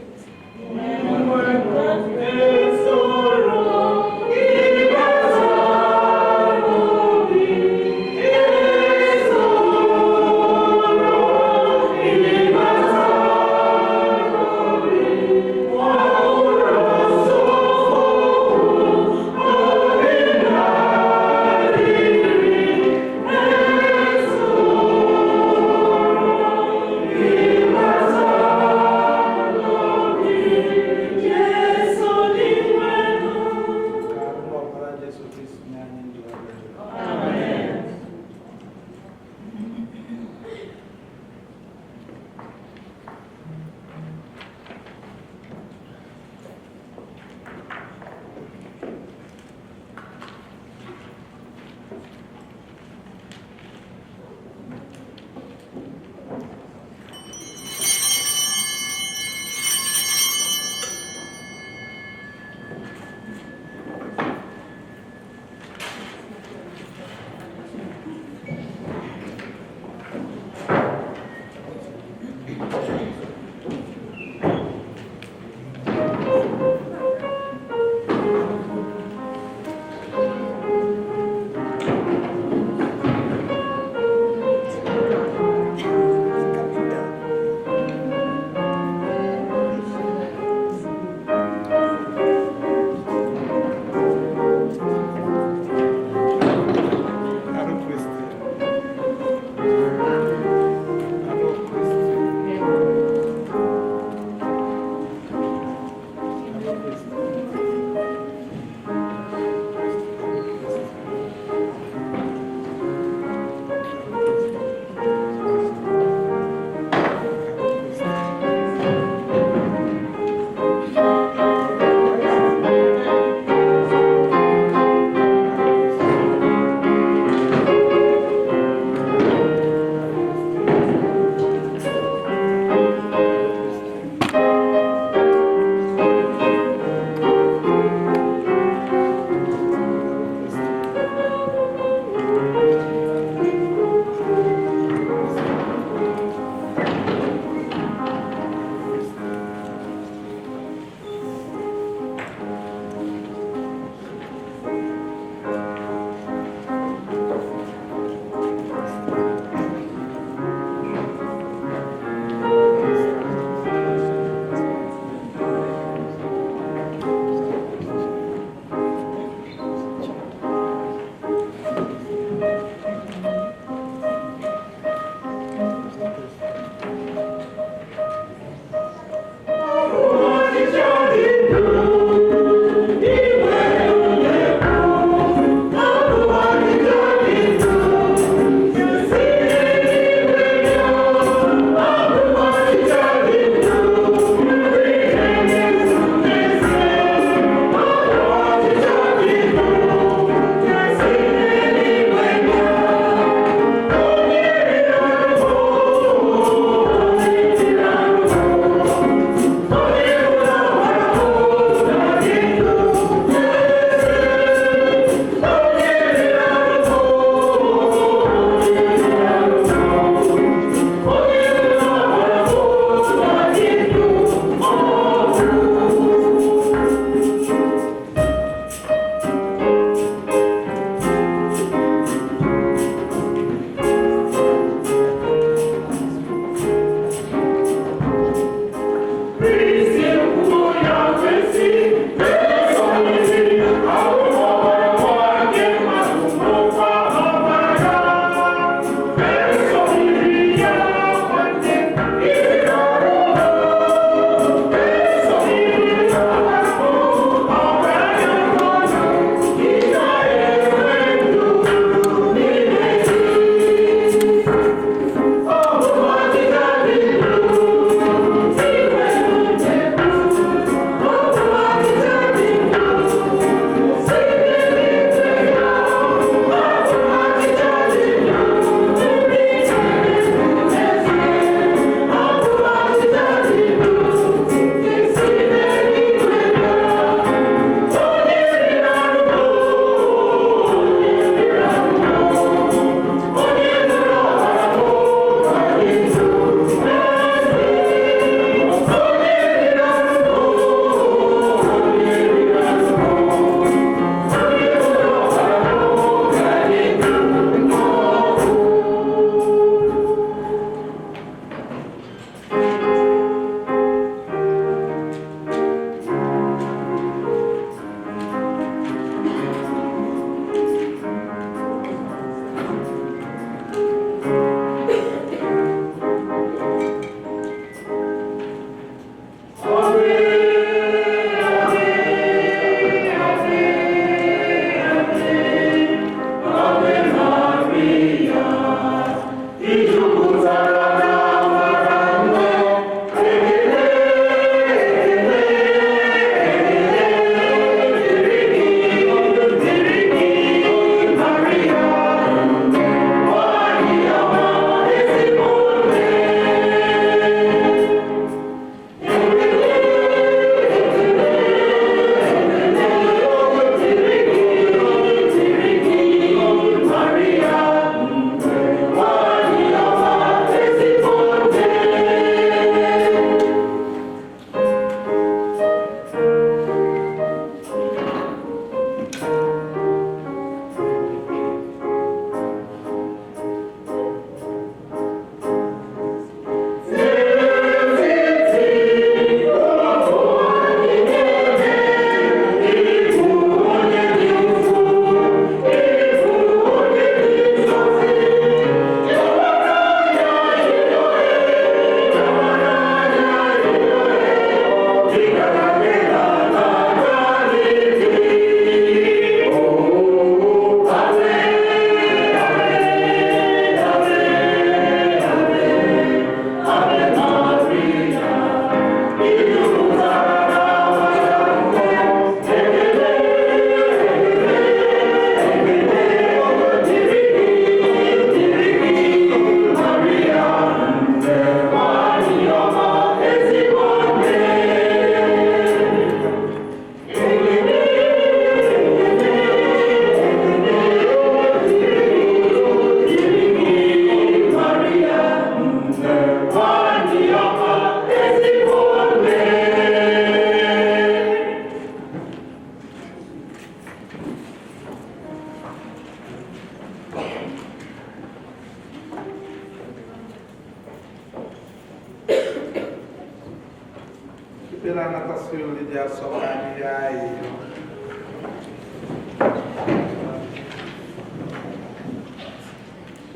Ndị na-anatasị oriri dị asọ ka anyị rịọ ayịyọ.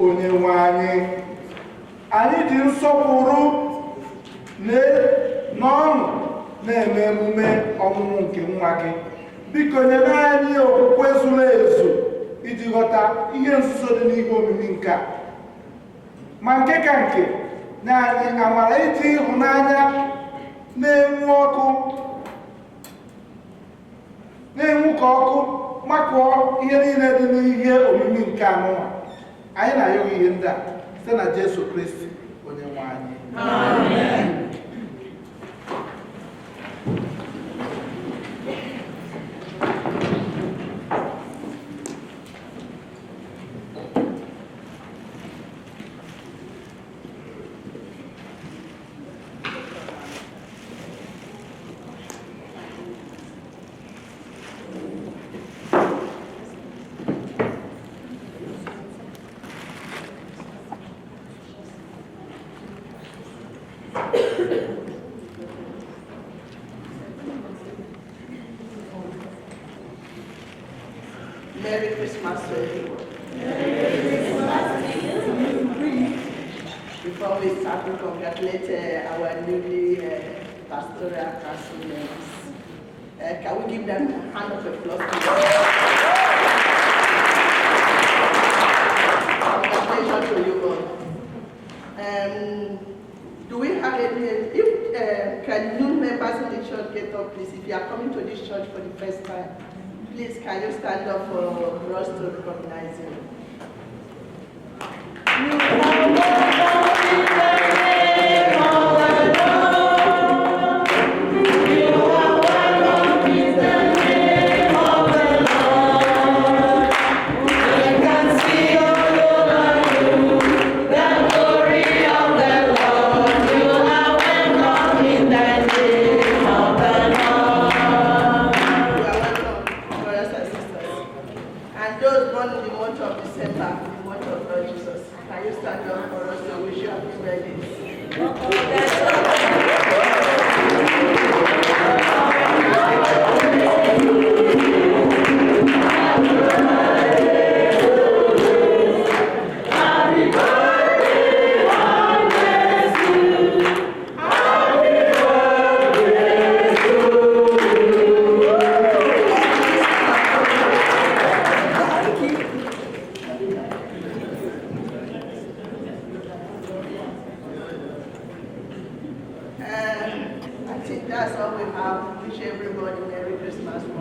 Onye nwe anyị, anyị ji nsọpụrụ n'ọṅụ na-eme emume ọmụmụ nke nwa gị. Biko nyere anyị okwukwe zuru ezu iji ghọta ihe nzuzo dị n'ihe omimi nke a, ma nke ka nke nye anyị amara iji ịhụnanya na-enwu ka ọkụ makụọ ihe niile dị n'ihe omimi nke anụnwa. Anyị na-ayọ gị ihe ndị a site na Jesu Kristi onye nwe anyị. Amen. Merry Christmas to everyone. Merry Christmas to you. Before we start, we congratulate our newly pastoral council members. Can we give them a hand of applause? Congratulations to you all. Do we have any, can new members in the church get up, please? If you are coming to this church for the first time, please, can you stand up for us to recognize you?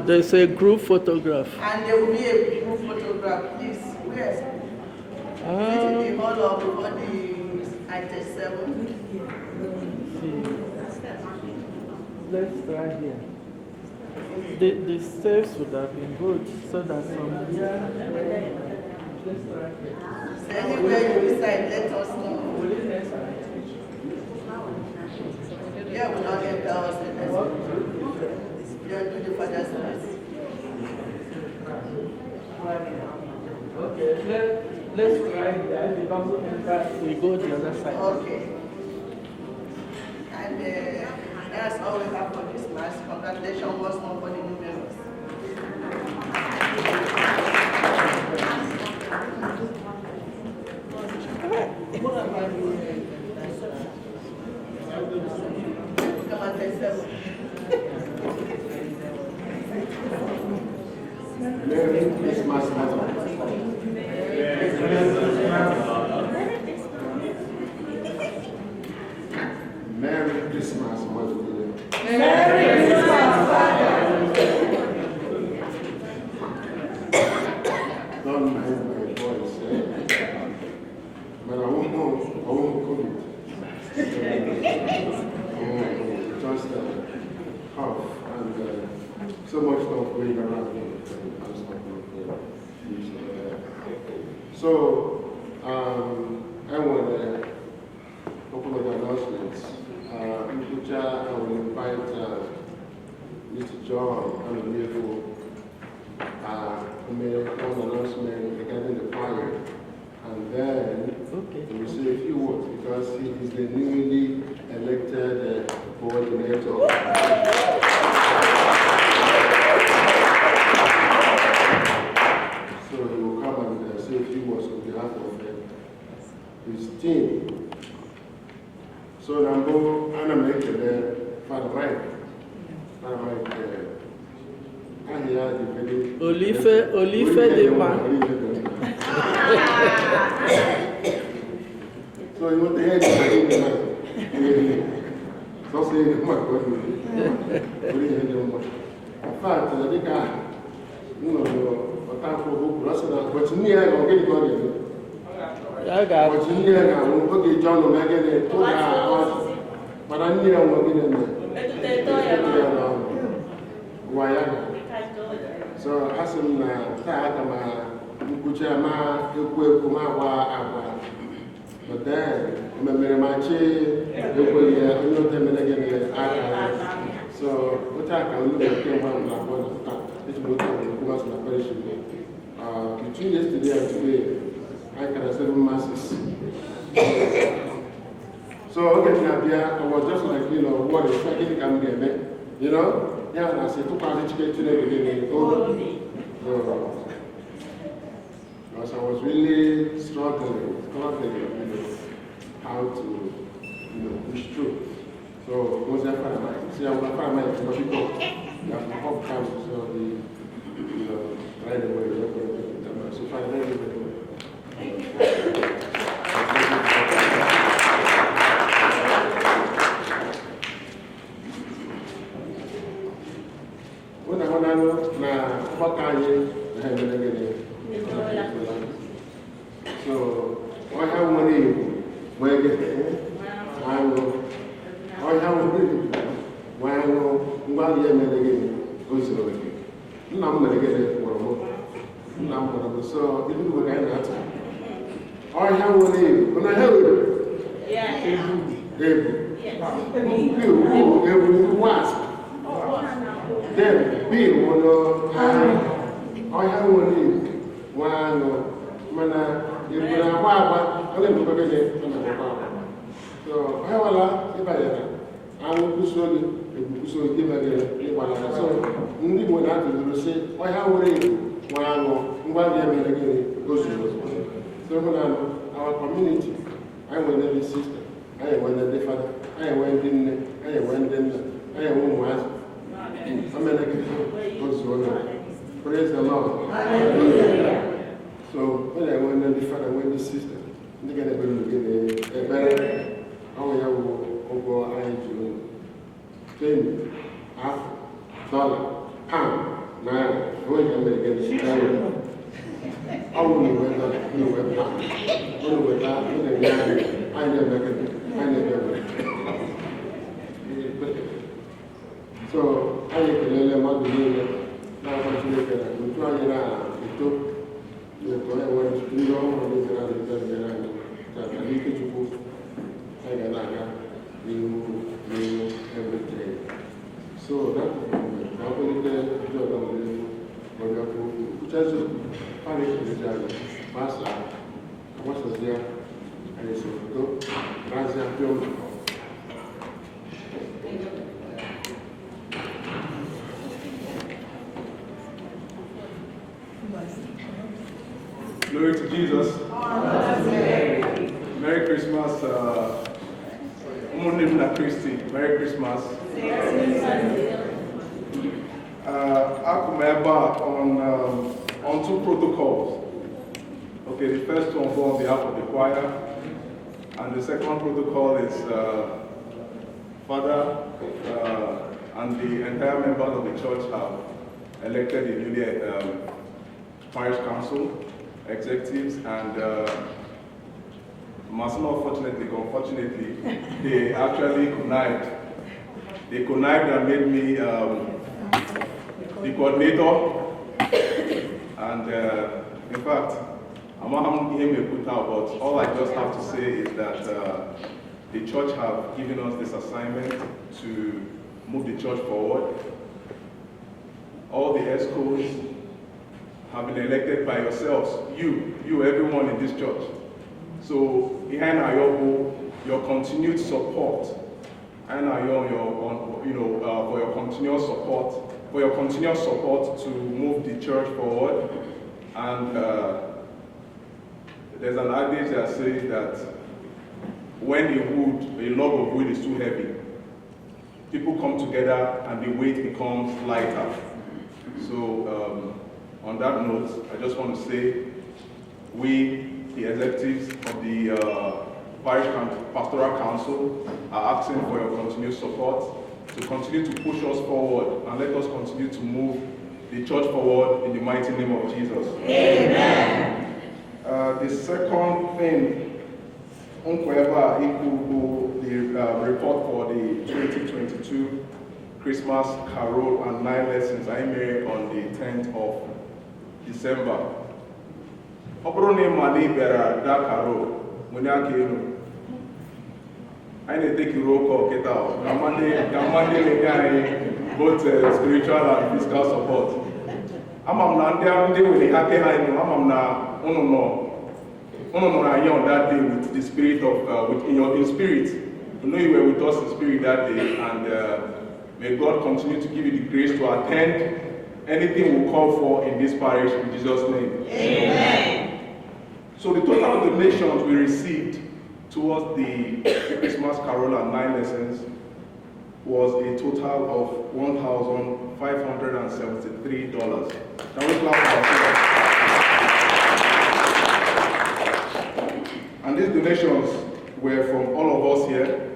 There's a group photograph. And there will be a group photograph, please. Where? Is it in the hall or before the I-7? Let's try here. The steps would have been good so that from here. Let's try here. So anywhere you decide, let us know. Will it enter? Yeah, we'll not enter us. Yeah, do the father's house. Okay, let's try here. If it doesn't enter, we go the other side. Okay. And that's all we have for this mass. Congratulations once more for the new members. Come on, 37. Merry Christmas, Madam. Merry Christmas. Merry Christmas, Mother. Merry Christmas, Father. Don't mind my voice, eh? But I won't COVID. Just cough and so much stuff going around. So, I want a couple of announcements. In future, I will invite Mr. John Anonifu to make one announcement regarding the choir. And then he will say a few words because he is the newly elected coordinator. So he will come and say a few words on behalf of his team. So na mbụ ana m ekele Father Mike. Father Mike, aha ya dị very Olife Olife dị mma. Olife dị mma. So you want to hear the mma ihe sọsọ ihe dị mma ka ọ na-eri ihe dị mma. In fact, dịka m nụrụ ọta akwụkwọ kwuru, ọ sị na ụbọchị nne ya ga ọ gịnị ka ọ ga-eme? Ya ga Ụbọchị nne ya ga-anwụ, ọ ga-eji ọnụ mee gịnị? Tụ ya ọchị. Mana nne ya nwụrụ, gịnị mere? Metụ ya n'ọnụ. Ụwa ya ga. So asị m na taa aka ma nkwucha ma ekwu ekwu ma agba agba. But then, mmemmere ma chi ekweghị ya onye ote mere gịnị aka. So otu a ka olu bekee nwa m na-akpọ na taa eji m otu a ekwu masị na parish m. Between yesterday and today, I can seven masses. So oge m na-abịa, I was just like, what is gịnị ka m ga-eme? Ya na asị tụkwasị Chineke gịnị obi. So, because I was really struggling, how to push through. So, was that Father Mike? See, I'm Father Mike, but you go. You have to off time, so the, right away, you're not going to get it. So, Father, thank you very much. Thank you. Unu ahụlanụ na ọgbakọ anyị na ha emere gịnị? So, ọhịa nwere igbo nwee gịnị? Aṅụ. Ọhịa nwere igbo nwee aṅụ, ngwa ya emere gịnị? O zuru oke. Nna m mere gịnị? Gwọrọ m. Nna m gwọrọ m, so ilu Igbo ka anyị na-atụ. Ọhịa nwere igbo, unu ọhịa nwere ebu. Ebu, ebu, wasp. Then B nwere aṅụ. Ọhịa nwere igbo nwee aṅụ, mana ebu na-agba agba, ọ na-emekwa gịnị? Ọ na-agbakwa agba. So ọhịa nwere ịbanyere aṅụ kwụsị oge, ebu kwụsị oge, ịbanyere ịgbalaga. So ndị Igbo na-atụzuru sị ọhịa nwere igbo nwee aṅụ, ngwa gị emere gịnị? O zuru oke. So hụ na our community, anyị nwere ndị sister, anyị nwere ndị fada, anyị nwere ndị nne, anyị nwere ndị nna, anyị nwere ụmụazị. O mere gịnị? O zuo. Praise the Lord. So ọ na-enwe ndị fada, nwee ndị sister, ndị ga na-ekpere unu gịnị? Ekpere. Ọnwụ ya bụ ụgwọ anyị ji unu. Penny, afọ, dọla, pound, naira, enweghị ka mere gịnị? Ọ bụ na uwe dọla, na uwe pound, unu weta, unu enye anyị, anyị na-eme gịnị? Anyị na-eme ebere. So anyị ekelele mmadụ niile na-agwa Chineke na otu anyị na-eto eto enwere ndị ọhụrụ niile na-abịa nyere anyị tata n'ike Chukwu, anyị ga na-aga n'ihu n'ihu every day. So that ka akwalite ndị ọzọ n'ihu ọbịakwu kwuchazi parish ezi anyị gbasaa agbasazie anyị si foto razia pịa ụlọ. Glory to Jesus. Merry Christmas, ụmụnne m na Kristi. Merry Christmas. Akwụ m ebe a on two protocols. Okay, the first one go on behalf of the choir, and the second protocol is Father and the entire members of the church have elected the newly parish council executives, and unfortunately, they actually connived. They connived and made me the coordinator. And in fact, I'm not put out, but all I just have to say is that the church have given us this assignment to move the church forward. All the ESCOs have been elected by yourselves, you, everyone in this church. So behind Ayobo, your continued support Anyị na-ayọ your, you know, for your continuous support, for your continuous support to move the church forward. And there's an adage that says that when a log of wood is too heavy, people come together and the weight becomes lighter. So on that note, I just want to say we, the executives of the Parish Pastoral Council, are asking for your continued support to continue to push us forward and let us continue to move the church forward in the mighty name of Jesus. Amen. The second thing, Nkweba Ikubu, the report for the 2022 Christmas Carol and 9 Lessons I made on the 10th of December. Ọ bụrụ na ị ma na ị bịara that carol, nwere aka elu. Anyị na-eteki roll call kịta ka mmadụ na-enye anyị both spiritual and physical support. Ama m na ndị nwere aka ha enu, ama m na unu nọrọ anyị on that day with the spirit of, in spirit. You know you were with us in spirit that day, and may God continue to give you the grace to attend anything we call for in this parish in Jesus' name. Amen. So the total donations we received towards the Christmas Carol and 9 Lessons was a total of $1,573. Can we clap for ourselves? And these donations were from all of us here.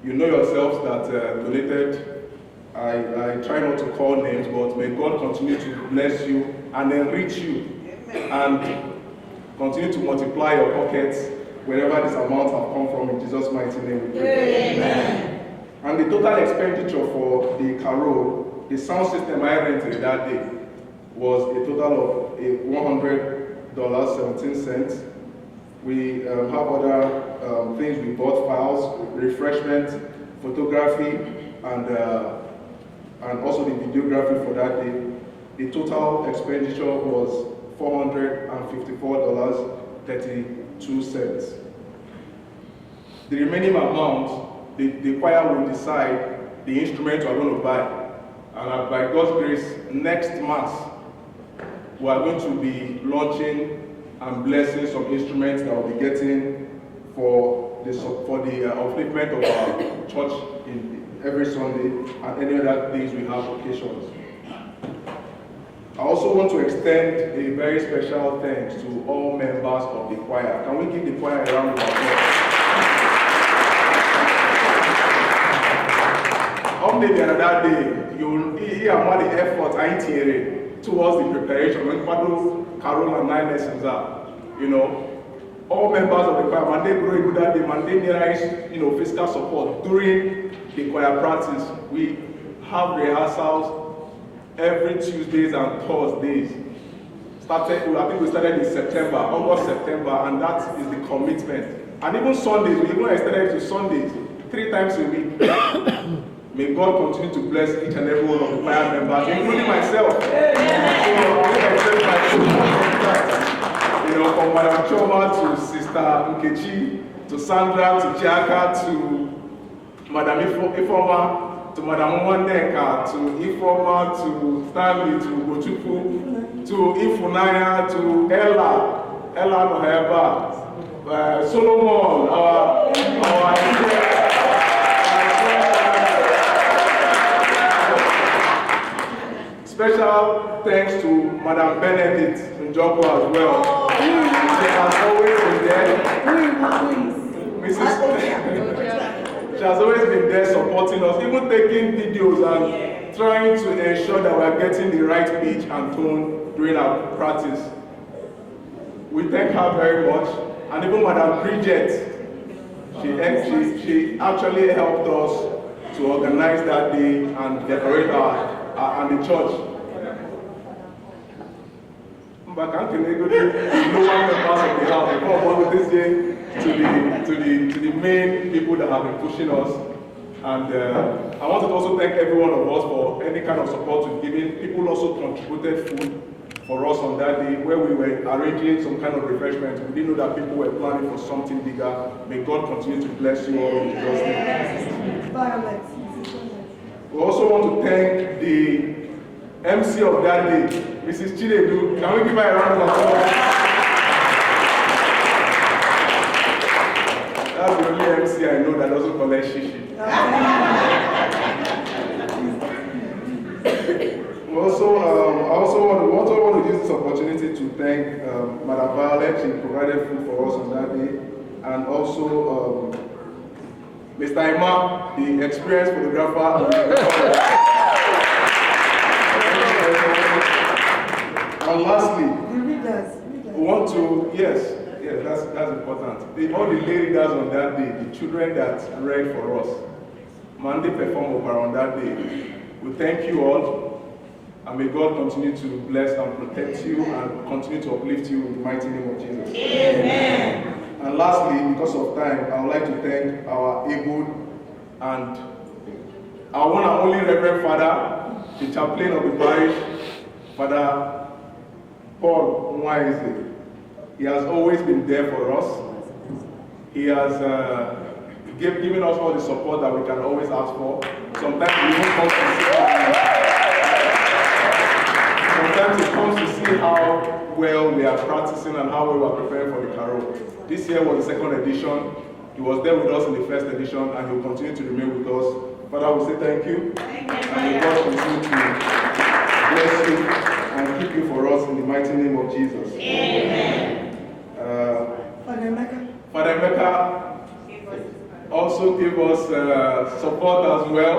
You know yourselves that donated. I try not to call names, but may God continue to bless you and enrich you. Amen. And continue to multiply your pockets wherever this amount have come from, in Jesus' mighty name we pray. Amen. And the total expenditure for the carol, the sound system I rented that day, was a total of $100.17. We have other things we bought, files, refreshment, photography, and also the videography for that day. The total expenditure was $454.32. The remaining amount, the choir will decide the instrument we are going to buy. And by God's grace, next Mass, we are going to be launching and blessing some instruments that we'll be getting for the upliftment of our church in every Sunday and any other days we have occasions. I also want to extend a very special thanks to all members of the choir. Can we give the choir a round of applause? On the other day, you'll hear about the effort I did towards the preparation when Kwado, Carol, and 9 Lessons are, you know, all members of the choir, Monday grow that day, Monday you know, physical support during the choir practice. We have rehearsals every Tuesdays and Thursdays. I think we started in September, August, September, and that is the commitment. And even Sundays, we even extended it to Sundays, 3 times a week. May God continue to bless each and every one of the choir members, including myself. So, you know, from Madam Choma to Sister Nkechi, to Sandra, to Chiaka, to Madam Ifoma, to Madam Nwanneka, to Ifoma, to Stanley, to Gochuku, to Ifunanya, to Ella, Ella Noheba, Solomon, our special thanks to Madam Benedict Njoku as well. She has always been there. Mrs. She has always been there supporting us, even taking videos and trying to ensure that we are getting the right pitch and tone during our practice. We thank her very much. And even Madam Bridget, she actually helped us to organize that day and decorate our and the church. But I can go to the lower members of the house before we this day to the main people that have been pushing us. And I want to also thank every one of us for any kind of support we've given. People also contributed food for us on that day, where we were arranging some kind of refreshment. We didn't know that people were planning for something bigger. May God continue to bless you all in Jesus' name. Violet. We also want to thank the MC of that day, Mrs. Chinedu. Can we give her a round of applause? That's the only MC I know that doesn't collect shishi. We also, I also want to use this opportunity to thank Madam Violet. She provided food for us on that day, and also Mr. Emma, the experienced photographer. And lastly, The readers. we want to, yes, that's important. All the lay readers on that day, the children that read for us, Monday performed opera on that day. We thank you all, and may God continue to bless and protect you and continue to uplift you in the mighty name of Jesus. Amen. And lastly, because of time, I would like to thank our able and our one and only Reverend Father, the chaplain of the parish, Father Paul Nwaeze. He has always been there for us. He has given us all the support that we can always ask for. Sometimes he even comes to see. Sometimes he comes to see how well we are practicing and how well we are preparing for the carol. This year was the second edition. He was there with us in the first edition, and he will continue to remain with us. Father, we say thank you. Thank you. And may God continue to bless you and keep you for us in the mighty name of Jesus. Amen. Father Emeka. Father Emeka also gave us support as well.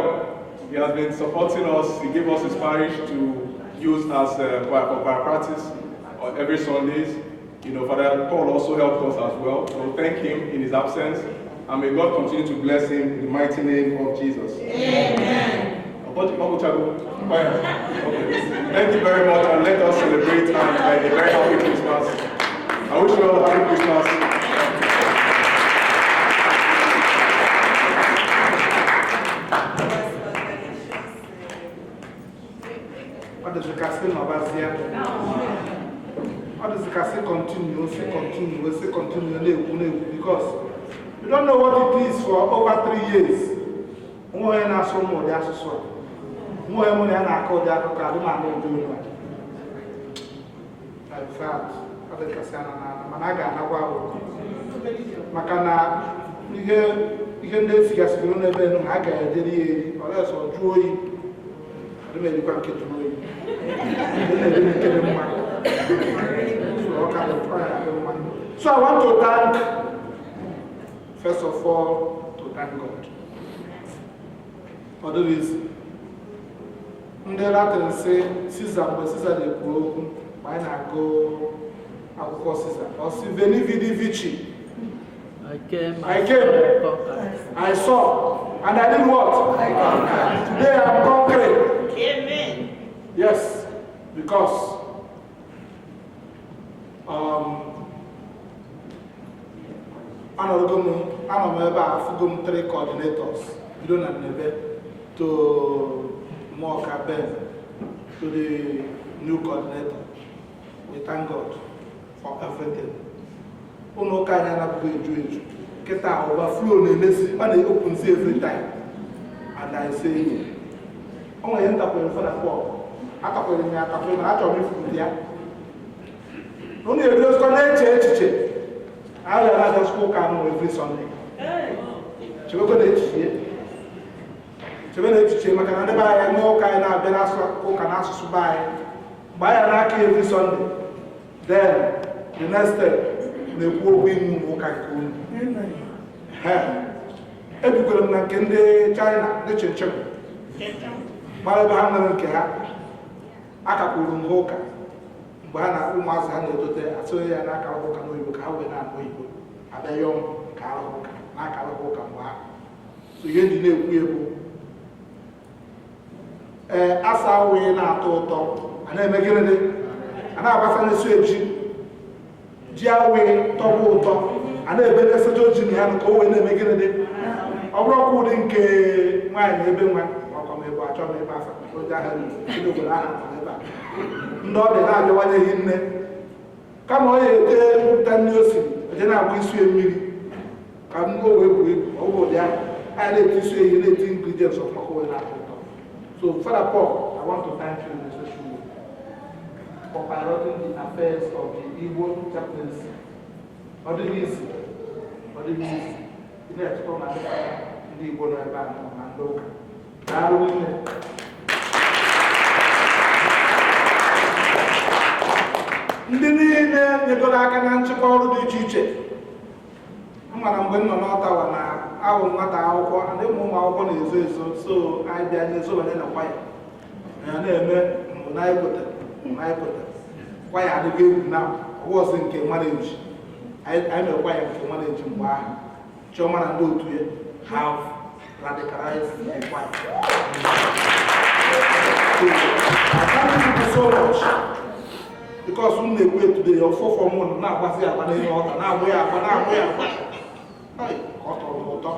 He has been supporting us. He gave us his parish to use as for practice on every Sundays. You know, Father Paul also helped us as well. So thank him in his absence, and may God continue to bless him in the mighty name of Jesus. Amen. Okay. Thank you very much, and let us celebrate and a very happy Christmas. I wish you all a happy Christmas. What does the casting of us here? What does the casting continue? Say continue, say continue, because you don't know what it is for over 3 years. In fact, maka na ihe ndị esigasịrị n'ebe nụ ha ga-ejeri ya eri ọlesọ jụọ oyi adị m erikwa nke jụrụ oyi na-eri nke dị mma. So I want to thank, first of all, to thank God. Ọ dịrị izi ndị Latin sị Caesar, mgbe Caesar na-ekwu okwu mgbe anyị na-agụ akwụkwọ Caesar, ọ sị Veni Vidi Vici. I came, I came, I saw, and I did what? I conquered. Today I'm conquering. Amen. Yes, because anọ m ebe a afụgo m 3 coordinators, bido na Nnebe to Moka Ben to the new coordinator. We thank God for everything. Ụlọ ụka anyị anabụghị eju eju kịta overflow na-emesi ọ na-openzi every time, and I say o nwere ihe ntakwere Fada Paul atakwere m ya atakwere m achọrọ m ikwupụta ya unu ebidozikwa na-eche echiche anyị ga na-abịa ụka ahụ every Sunday. Chebekwa na echiche chebe na echiche maka na ndị be anyị nwee ụka anyị na-abịa ụka n'asụsụ be anyị mgbe anyị na-aka every Sunday, then the next step na-ekwu okwu inwe ụka nke unu. Ebikwere m na nke ndị China ndị chinchin mara ebe ha nwere nke ha akakwuru m ha ụka mgbe ha na ụmụazị ha na-etote atụghị ya n'akara ụka n'oyibo ka ha wee na-anụ oyibo abịa yọọ m ka arụghị ụka na-akara ụka mgbe ha so ihe ndị na-ekwu ekwu ee asa awụghị na-atọ ụtọ a na-eme gịnị a na-agbasanyesi eji ji awụghị tọgbọ ụtọ a na-ebenyesịcha oji na ya ka o wee na-eme gịnị dị ọ bụrụ ọkwa ụdị nke nwaanyị ebe nwa ọkwa m ebe achọ m ebe afa Onye ahụ ndị obodo ahụ nọ ebe a, ndị ọbịa na-abịawanyeghị nne, kama ọ ya eje gwupụta nri o siri, eje na-agba isi mmiri ka m o wee buo ibu. Ọ bụ ụdị ahụ anyị na-eti isi ehi, na-eti ingredients ọfụma ka o wee na-atọ ụtọ. So Father Paul, I want to thank you in a special way for piloting the affairs of the Igbo chaplaincy. Ọ dịghị easy, ọ dịghị easy. Ị na-echekwa ma ndị fada, ndị Igbo nọ ebe a nọ na ndị ụka. Daalụ nne. Ndị niile nyegoro aka na nchịkwa ọrụ dị iche iche. M mara mgbe m nọ n'Ottawa na awụ nwata akwụkwọ, ndị ụmụ ụmụ akwụkwọ na-ezo ezo, so anyị bịa na-ezobanye na kwaya ya na-eme mbụ na anyị kwetere na anyị kwetere kwaya adịghị egwu na ọwọzi nke nwaneji. Anyị mere kwaya nke nwaneji mgbe ahụ. Chioma na ndị otu ya have radicalized the choir. So, I thank you so much because m na-ekwu today ọfọfọ m na-agbasi agba n'elu ọta, na-agbụ ya agba, na-agbụ ya agba. Ai, ka ọ tọrọ m ụtọ.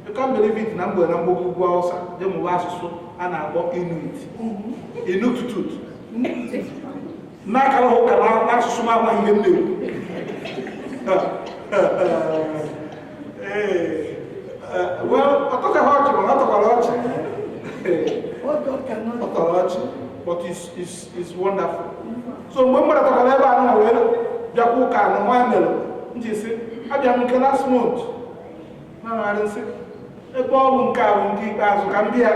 You can't believe it na mgbe na mgbago ugwu Awụsa je mụwa asụsụ a na-akpọ Inuit, Inuktitut, n'akara ha ụka n'asụsụ m, amaghị ihe m na-ekwu. Ee, well, ọ tọchaghị ọchị, mana ọ tọkwara ọchị. What God cannot Ọ tọrọ ọchị, but it's wonderful. So mgbe m gbadatakwara ebe a na wee bịakwa ụka anụ nwa mere m ji sị abịa m nke last month na-anagharị nsị ebe ọ bụ nke a bụ nke ikpeazụ ka m bịa,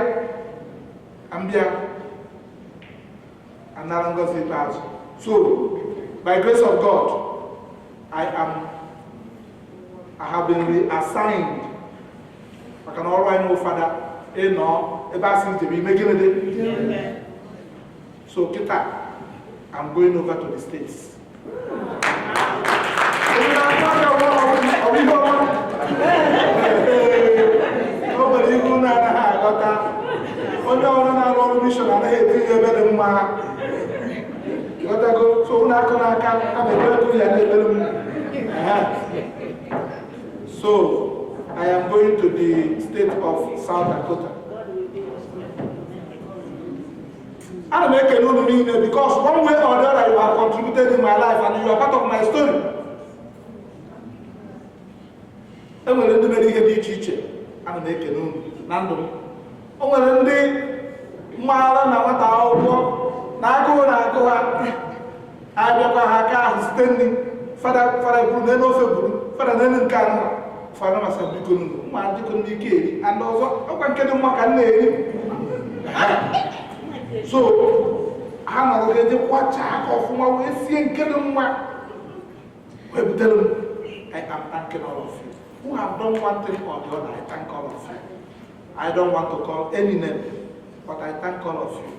ka m bịa anara ngọzi ikpeazụ. So by grace of God, I have been reassigned maka na ọrụ anyị wụ fada ịnọ ebe a sị njem ime gịnị dị. So kịta I'm going over to the States. Onye na-akpọ aka ọ bụ ihe ọma. Ee, o nwere ihu na-anaghị aghọta. Onye ọrụ na-arụ ọrụ mission anaghị etinye ebe dị mma. Ghọtago? So unu akụ n'aka kama ekpere kụrụ ya na-ekpere m. Ehe. So I am going to the state of South Dakota. Ana m ekele unu niile because one way or the other you have contributed in my life and you are part of my story. E nwere ndị mere ihe dị iche iche, ana m ekele unu na ndụ m. O nwere ndị maara na nwata akwụkwọ na agụụ na-agụ ha, abịakwa ha aka ahụ site nri, fada fada buru n'elu ofe, buru fada n'elu nke anụ, fada masa biko nunu mma adịkọ n'ike eri and ọzọ ọkwa nke dị mma ka m na-eri. So ha nọrọ ga-eje kwachaa aka ọfụma wee sie nke dị mma wee butere m. I am thanking all of you who have done one thing or the other. I thank all of you. I don't want to call any name, but I thank all of you.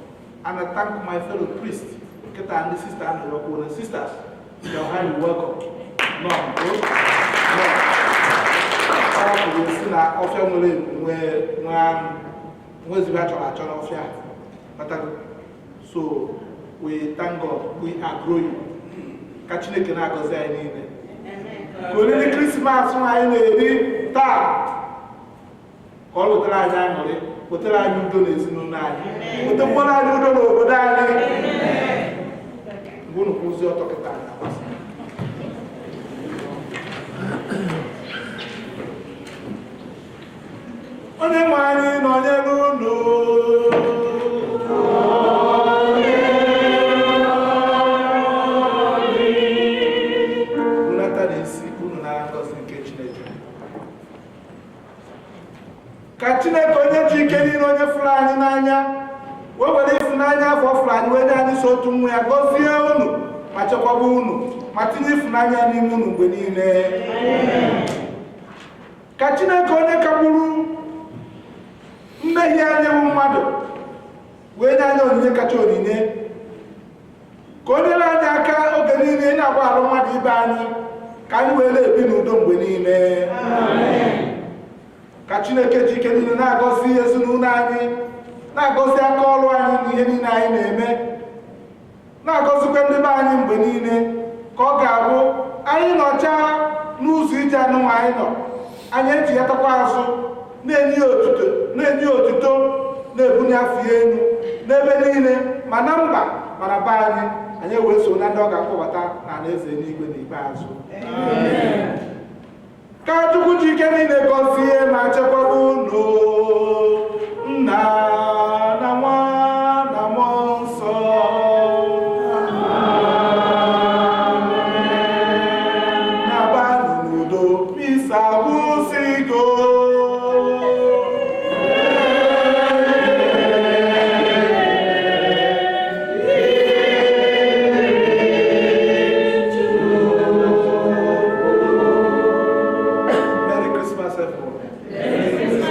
And I thank my fellow priests, Nkịta and the sister and the and sisters. You are highly welcome. No, no, no. Ọ kwuru si na ọfịa nwere ebu nwee nwee anụ nwee ezigbo achọrọ achọ n'ọfịa. Ghọtago? So we thank God, we are growing. Ka Chineke na-agọzi anyị niile. Ka oriri Krismas anyị na-eri taa ka ọ wetara anyị aṅụrị, wetara anyị udo n'ezinụlọ anyị, wetakwara anyị udo n'obodo anyị. Mgbe unu kwụzi ọtọ kịta anyị agbasa. Onye nwe anyị nọnyere unu. Nnata na-esi unu nara ngọzi nke Chineke. Ka Chineke onye ji ike niile, onye fụrụ anyị n'anya wee were ịfụnanya afọ fụrụ anyị wee nye anyị so otu nwa ya, gọzie unu ma chekwaba unu ma tinye ịfụnanya n'ime unu mgbe niile. Ka Chineke onye kagburu mmehie anyị bụ mmadụ wee nye anyị onyinye kacha onyinye, ka o nyere anyị aka oge niile na-agbaghara mmadụ ibe anyị, ka anyị wee na-ebi n'udo mgbe niile. Ka Chineke ji ike niile na-agọzi ezinụlọ anyị, na-agọzi aka ọrụ anyị na ihe niile anyị na-eme, na-agọzikwa ndị be anyị mgbe niile, ka ọ ga-abụ anyị nọchaa n'ụzọ ije anụnwa anyị nọ, anyị ejighatakwa azụ na-enye ya otuto, na-enye ya otuto. na-ebunye afọ ya elu n'ebe niile, ma na mba ma na be anyị, anyị wee so na ndị ọ ga-akpọbata na alaeze eluigwe n'ikpeazụ. Ka Chukwu ji ike niile gọzie ma chekwaba unu, Nna na Nwa na Mmụọ Nsọ. Na-abanụ n'udo, misa gwụsịgo. Merry Christmas, everyone.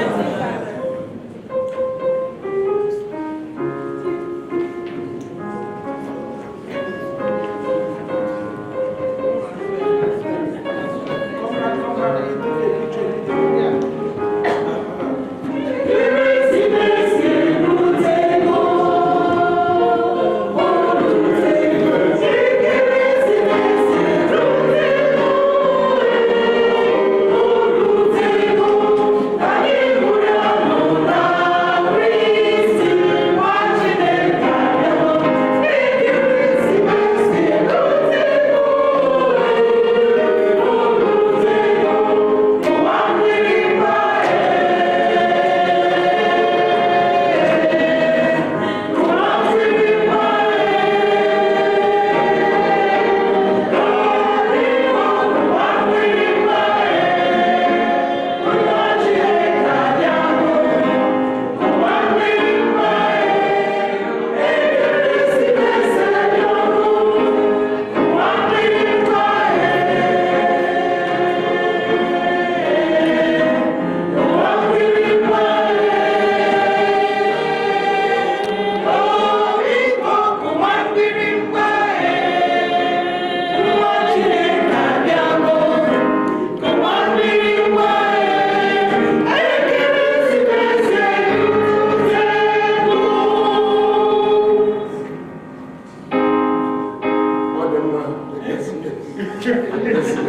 Come back, take a picture. Yeah. Ọ dị mma. Ekeresimesi.